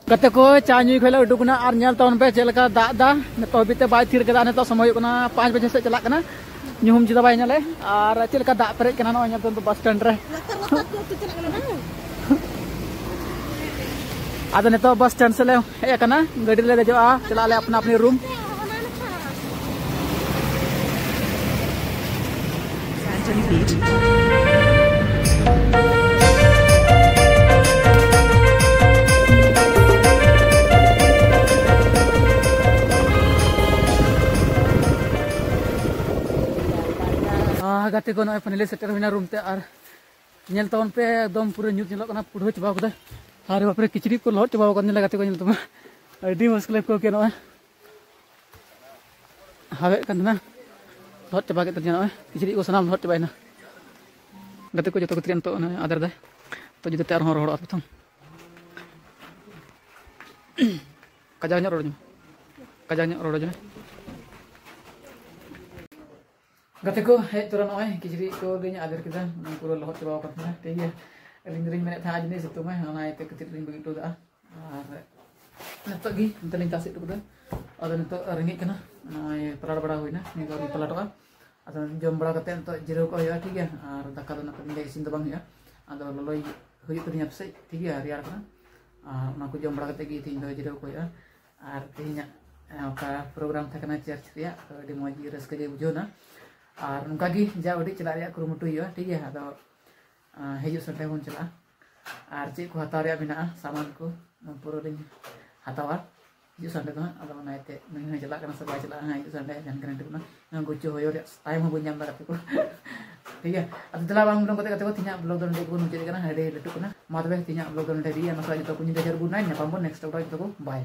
ᱜᱟᱛᱮ ᱠᱚ, ᱪᱟ ᱧᱩᱭ ᱠᱷᱚᱡ ᱞᱮ ᱩᱰᱩᱠ ᱮᱱᱟ ᱟᱨ ᱧᱮᱞ ᱛᱟᱵᱚᱱ ᱯᱮ ᱪᱮᱫ ᱞᱮᱠᱟ ᱫᱟᱜ ᱫᱟ᱾ ᱱᱤᱛᱚᱜ ᱦᱟᱹᱵᱤᱡ ᱛᱮ ᱵᱟᱭ ᱛᱷᱤᱨ ᱠᱟᱫᱟ᱾ ᱱᱤᱛᱚᱜ ᱥᱚᱢᱚᱭ ᱦᱩᱭᱩᱜ ᱠᱟᱱᱟ ᱯᱟᱸᱪ ᱵᱟᱡᱮ ᱥᱮᱫ ᱪᱟᱞᱟᱜ ᱠᱟᱱᱟ᱾ ᱧᱩᱦᱩᱢ ᱪᱮᱫᱟᱜ ᱵᱟᱭ ᱧᱮᱞᱮ? ᱟᱨ ᱪᱮᱫ ᱞᱮᱠᱟ ᱫᱟᱜ ᱯᱮᱨᱮᱡ ᱠᱟᱱᱟ ᱱᱚᱜᱼᱚᱭ ᱧᱮᱞ ᱛᱟᱵᱚᱱ ᱯᱮ ᱵᱟᱥ ᱥᱴᱮᱱᱰ ᱨᱮ᱾ ᱟᱫᱚ ᱱᱤᱛᱚᱜ ᱵᱟᱥ ᱥᱴᱮᱱᱰ ᱥᱮᱫ ᱞᱮ ᱦᱮᱡ ᱟᱠᱟᱱᱟ, ᱜᱟᱹᱰᱤ ᱨᱮᱞᱮ ᱫᱮᱡᱚᱜᱼᱟ, ᱪᱟᱞᱟᱜ ᱟᱞᱮ ᱟᱯᱱᱟ ᱟᱯᱱᱤ ᱨᱩᱢ᱾ ᱟᱨ ᱜᱟᱛᱮ ᱠᱚ, ᱱᱚᱜᱼᱚᱭ finally ᱥᱮᱴᱮᱨ ᱦᱩᱭᱱᱟ ᱨᱩᱢ ᱛᱮ᱾ ᱟᱨ ᱧᱮᱞ ᱛᱟᱵᱚᱱ ᱯᱮ, ᱮᱠᱫᱚᱢ ᱯᱩᱨᱟᱹ ᱧᱩᱛ ᱧᱮᱞᱚᱜ ᱠᱟᱱᱟ, ᱯᱩᱲᱦᱟᱹ ᱪᱟᱵᱟ ᱠᱟᱫᱟ᱾ ᱟᱨᱮ ᱵᱟᱯᱨᱮ, ᱠᱤᱪᱨᱤᱡ ᱠᱚ ᱞᱚᱦᱚᱫ ᱪᱟᱵᱟ ᱟᱠᱟᱱ, ᱧᱮᱞ ᱜᱟᱛᱮ ᱠᱚ, ᱧᱮᱞ ᱛᱟᱵᱚᱱ ᱟᱹᱰᱤ ᱢᱩᱥᱠᱤᱞ ᱟᱹᱭᱠᱟᱹᱣ ᱠᱮᱫᱟ᱾ ᱱᱚᱜᱼᱚᱭ ᱦᱟᱣᱮᱫ ᱠᱟᱱ ᱛᱟᱦᱮᱱᱟ, ᱞᱚᱦᱚᱫ ᱪᱟᱵᱟ ᱠᱮᱫ ᱛᱟᱞᱤᱧᱟ᱾ ᱱᱚᱜᱼᱚᱭ ᱠᱤᱪᱨᱤᱡ ᱠᱚ ᱥᱟᱱᱟᱢ ᱞᱚᱦᱚᱫ ᱪᱟᱵᱟᱭᱮᱱᱟ᱾ ᱜᱟᱛᱮ ᱠᱚ ᱡᱚᱛᱚ ᱠᱚ ᱛᱤᱨᱮ ᱱᱤᱛᱚᱜ ᱚᱱᱮ ᱟᱫᱮᱨ ᱫᱟᱭ, ᱛᱚ ᱡᱩᱫᱟᱹᱛᱮ ᱟᱨᱦᱚᱸ ᱨᱚᱦᱚᱲᱚᱜᱼᱟ ᱯᱨᱚᱛᱷᱚᱢ᱾ ᱠᱟᱡᱟᱠ ᱧᱚᱜ ᱨᱚᱲ ᱧᱚᱜ, ᱠᱟᱡᱟᱠ ᱧᱚᱜ ᱨᱚᱲ ᱧᱚᱜ᱾ ᱜᱟᱛᱮ ᱠᱚ, ᱦᱮᱡ ᱛᱚᱨᱟ ᱱᱚᱜᱼᱚᱭ ᱠᱤᱪᱨᱤᱡ ᱠᱚ ᱞᱤᱧ ᱟᱫᱮᱨ ᱠᱮᱫᱟ, ᱯᱩᱨᱟᱹ ᱞᱚᱦᱚᱫ ᱪᱟᱵᱟ ᱟᱠᱟᱱ ᱛᱟᱦᱮᱱᱟ, ᱴᱷᱤᱠ ᱜᱮᱭᱟ᱾ ᱟᱹᱞᱤᱧ ᱫᱚᱞᱤᱧ ᱢᱮᱱᱮᱫ ᱛᱟᱦᱮᱸᱫ ᱟᱡ ᱡᱟᱹᱱᱤᱡ ᱥᱤᱛᱩᱝ ᱟᱭ, ᱚᱱᱟ ᱤᱭᱟᱹᱛᱮ ᱠᱟᱹᱴᱤᱡ ᱞᱤᱧ ᱵᱟᱹᱜᱤ ᱦᱚᱴᱚ ᱠᱟᱜᱼᱟ᱾ ᱟᱨ ᱱᱤᱛᱚᱜ ᱜᱮ ᱱᱚᱛᱮ ᱞᱤᱧ ᱛᱟᱥᱮ ᱦᱚᱴᱚ ᱠᱟᱫᱟ᱾ ᱟᱫᱚ ᱱᱤᱛᱚᱜ ᱨᱮᱸᱜᱮᱡ ᱠᱟᱱᱟ, ᱱᱚᱜᱼᱚᱭ ᱯᱟᱞᱟᱴ ᱵᱟᱲᱟ ᱦᱩᱭᱱᱟ, ᱱᱤᱭᱟᱹ ᱫᱚ ᱟᱹᱞᱤᱧ ᱯᱟᱞᱟᱴᱚᱜᱼᱟ᱾ ᱟᱫᱚ ᱡᱚᱢ ᱵᱟᱲᱟ ᱠᱟᱛᱮ ᱱᱤᱛᱚᱜ ᱡᱤᱨᱟᱹᱣ ᱠᱚᱜ ᱦᱩᱭᱩᱜᱼᱟ, ᱴᱷᱤᱠ ᱜᱮᱭᱟ᱾ ᱟᱨ ᱫᱟᱠᱟ ᱫᱚ ᱱᱟᱜ ᱤᱧ ᱫᱚ ᱤᱥᱤᱱ ᱫᱚ ᱵᱟᱝ ᱦᱩᱭᱩᱜᱼᱟ, ᱟᱫᱚ ᱞᱚᱞᱚᱭ ᱦᱩᱭᱩᱜ ᱛᱟᱹᱞᱤᱧᱟ ᱯᱟᱥᱮᱡ, ᱴᱷᱤᱠ ᱜᱮᱭᱟ, ᱨᱮᱭᱟᱲ ᱠᱟᱱᱟ᱾ ᱟᱨ ᱚᱱᱟ ᱠᱚ ᱡᱚᱢ ᱵᱟᱲᱟ ᱠᱟᱛᱮ ᱜᱮ ᱛᱮᱦᱮᱧ ᱫᱚ ᱡᱤᱨᱟᱹᱣ ᱠᱚ ᱦᱩᱭᱩᱜᱼᱟ᱾ ᱟᱨ ᱛᱮᱦᱮᱧᱟᱜ, ᱮ, ᱚᱠᱟ ᱯᱨᱳᱜᱨᱟᱢ ᱛᱟᱦᱮᱸ ᱠᱟᱱᱟ ᱪᱟᱨᱪ ᱨᱮᱭᱟᱜ, ᱛᱚ ᱟᱹᱰᱤ ᱢᱚᱡᱽ ᱜᱮ, ᱨᱟᱹᱥᱠᱟᱹ ᱜᱮ ᱵᱩᱡᱷᱟᱹᱣ ᱮᱱᱟ᱾ ᱟᱨ ᱱᱚᱝᱠᱟ ᱜᱮ ᱡᱟ ᱩᱰᱤᱡ ᱪᱟᱞᱟᱜ ᱨᱮᱭᱟᱜ ᱠᱩᱨᱩᱢᱩᱴᱩ ᱦᱩᱭᱩᱜᱼᱟ, ᱴᱷᱤᱠ ᱜᱮᱭᱟ᱾ ᱟᱫᱚ ᱟᱨ ᱦᱤᱡᱩᱜ ᱥᱟᱱᱰᱮ ᱵᱚᱱ ᱪᱟᱞᱟᱜᱼᱟ᱾ ᱟᱨ ᱪᱮᱫ ᱠᱚ ᱦᱟᱛᱟᱣ ᱨᱮᱭᱟᱜ ᱢᱮᱱᱟᱜᱼᱟ, ᱥᱟᱢᱟᱱ ᱠᱚ, ᱚᱱᱟ ᱯᱩᱨᱟᱹ ᱞᱤᱧ ᱦᱟᱛᱟᱣᱟ ᱦᱤᱡᱩᱜ ᱥᱟᱱᱰᱮ ᱫᱚ ᱦᱟᱸᱜ᱾ ᱟᱫᱚ ᱚᱱᱟ ᱤᱭᱟᱹᱛᱮ ᱱᱩᱭ ᱦᱚᱸᱭ ᱪᱟᱞᱟᱜ ᱠᱟᱱᱟ ᱥᱮ ᱵᱟᱭ ᱪᱟᱞᱟᱜᱼᱟ ᱦᱟᱸᱜ ᱦᱤᱡᱩᱜ ᱥᱟᱱᱰᱮ, ᱡᱟᱦᱟᱱ ᱜᱟᱨᱮᱱᱴᱤ ᱵᱟᱹᱱᱩᱜᱼᱟ᱾ ᱜᱩᱪᱩ ᱦᱚᱭᱚ ᱨᱮᱭᱟᱜ ᱴᱟᱭᱤᱢ ᱦᱚᱸ ᱵᱟᱹᱧ ᱧᱟᱢ ᱮᱫᱟ ᱜᱟᱛᱮ ᱠᱚ᱾ ᱴᱷᱤᱠ ᱜᱮᱭᱟ, ᱟᱫᱚ ᱫᱮᱞᱟ ᱵᱟᱝ ᱵᱤᱞᱚᱢ ᱠᱟᱛᱮ ᱜᱟᱛᱮ ᱠᱚ, ᱛᱮᱦᱮᱧᱟᱜ ᱵᱞᱚᱜ ᱫᱚ ᱱᱚᱰᱮ ᱜᱮᱵᱚᱱ ᱢᱩᱪᱟᱹᱫ ᱠᱟᱱᱟ, ᱟᱹᱰᱤ ᱞᱟᱹᱴᱩᱜ ᱠᱟᱱᱟ᱾ ᱢᱟ ᱛᱚᱵᱮ ᱛᱮᱦᱮᱧᱟᱜ ᱵᱞᱚᱜ ᱫᱚ ᱱᱚᱰᱮ ᱜᱮ, ᱱᱚᱝᱠᱟ ᱡᱚᱛᱚ ᱠᱚ ᱧᱤᱫᱟᱹ ᱡᱚᱦᱟᱨ, good night, ᱧᱟᱯᱟᱢ ᱵᱚᱱ next vlog ᱨᱮ, ᱡᱚᱛᱚ ᱠᱚ bye᱾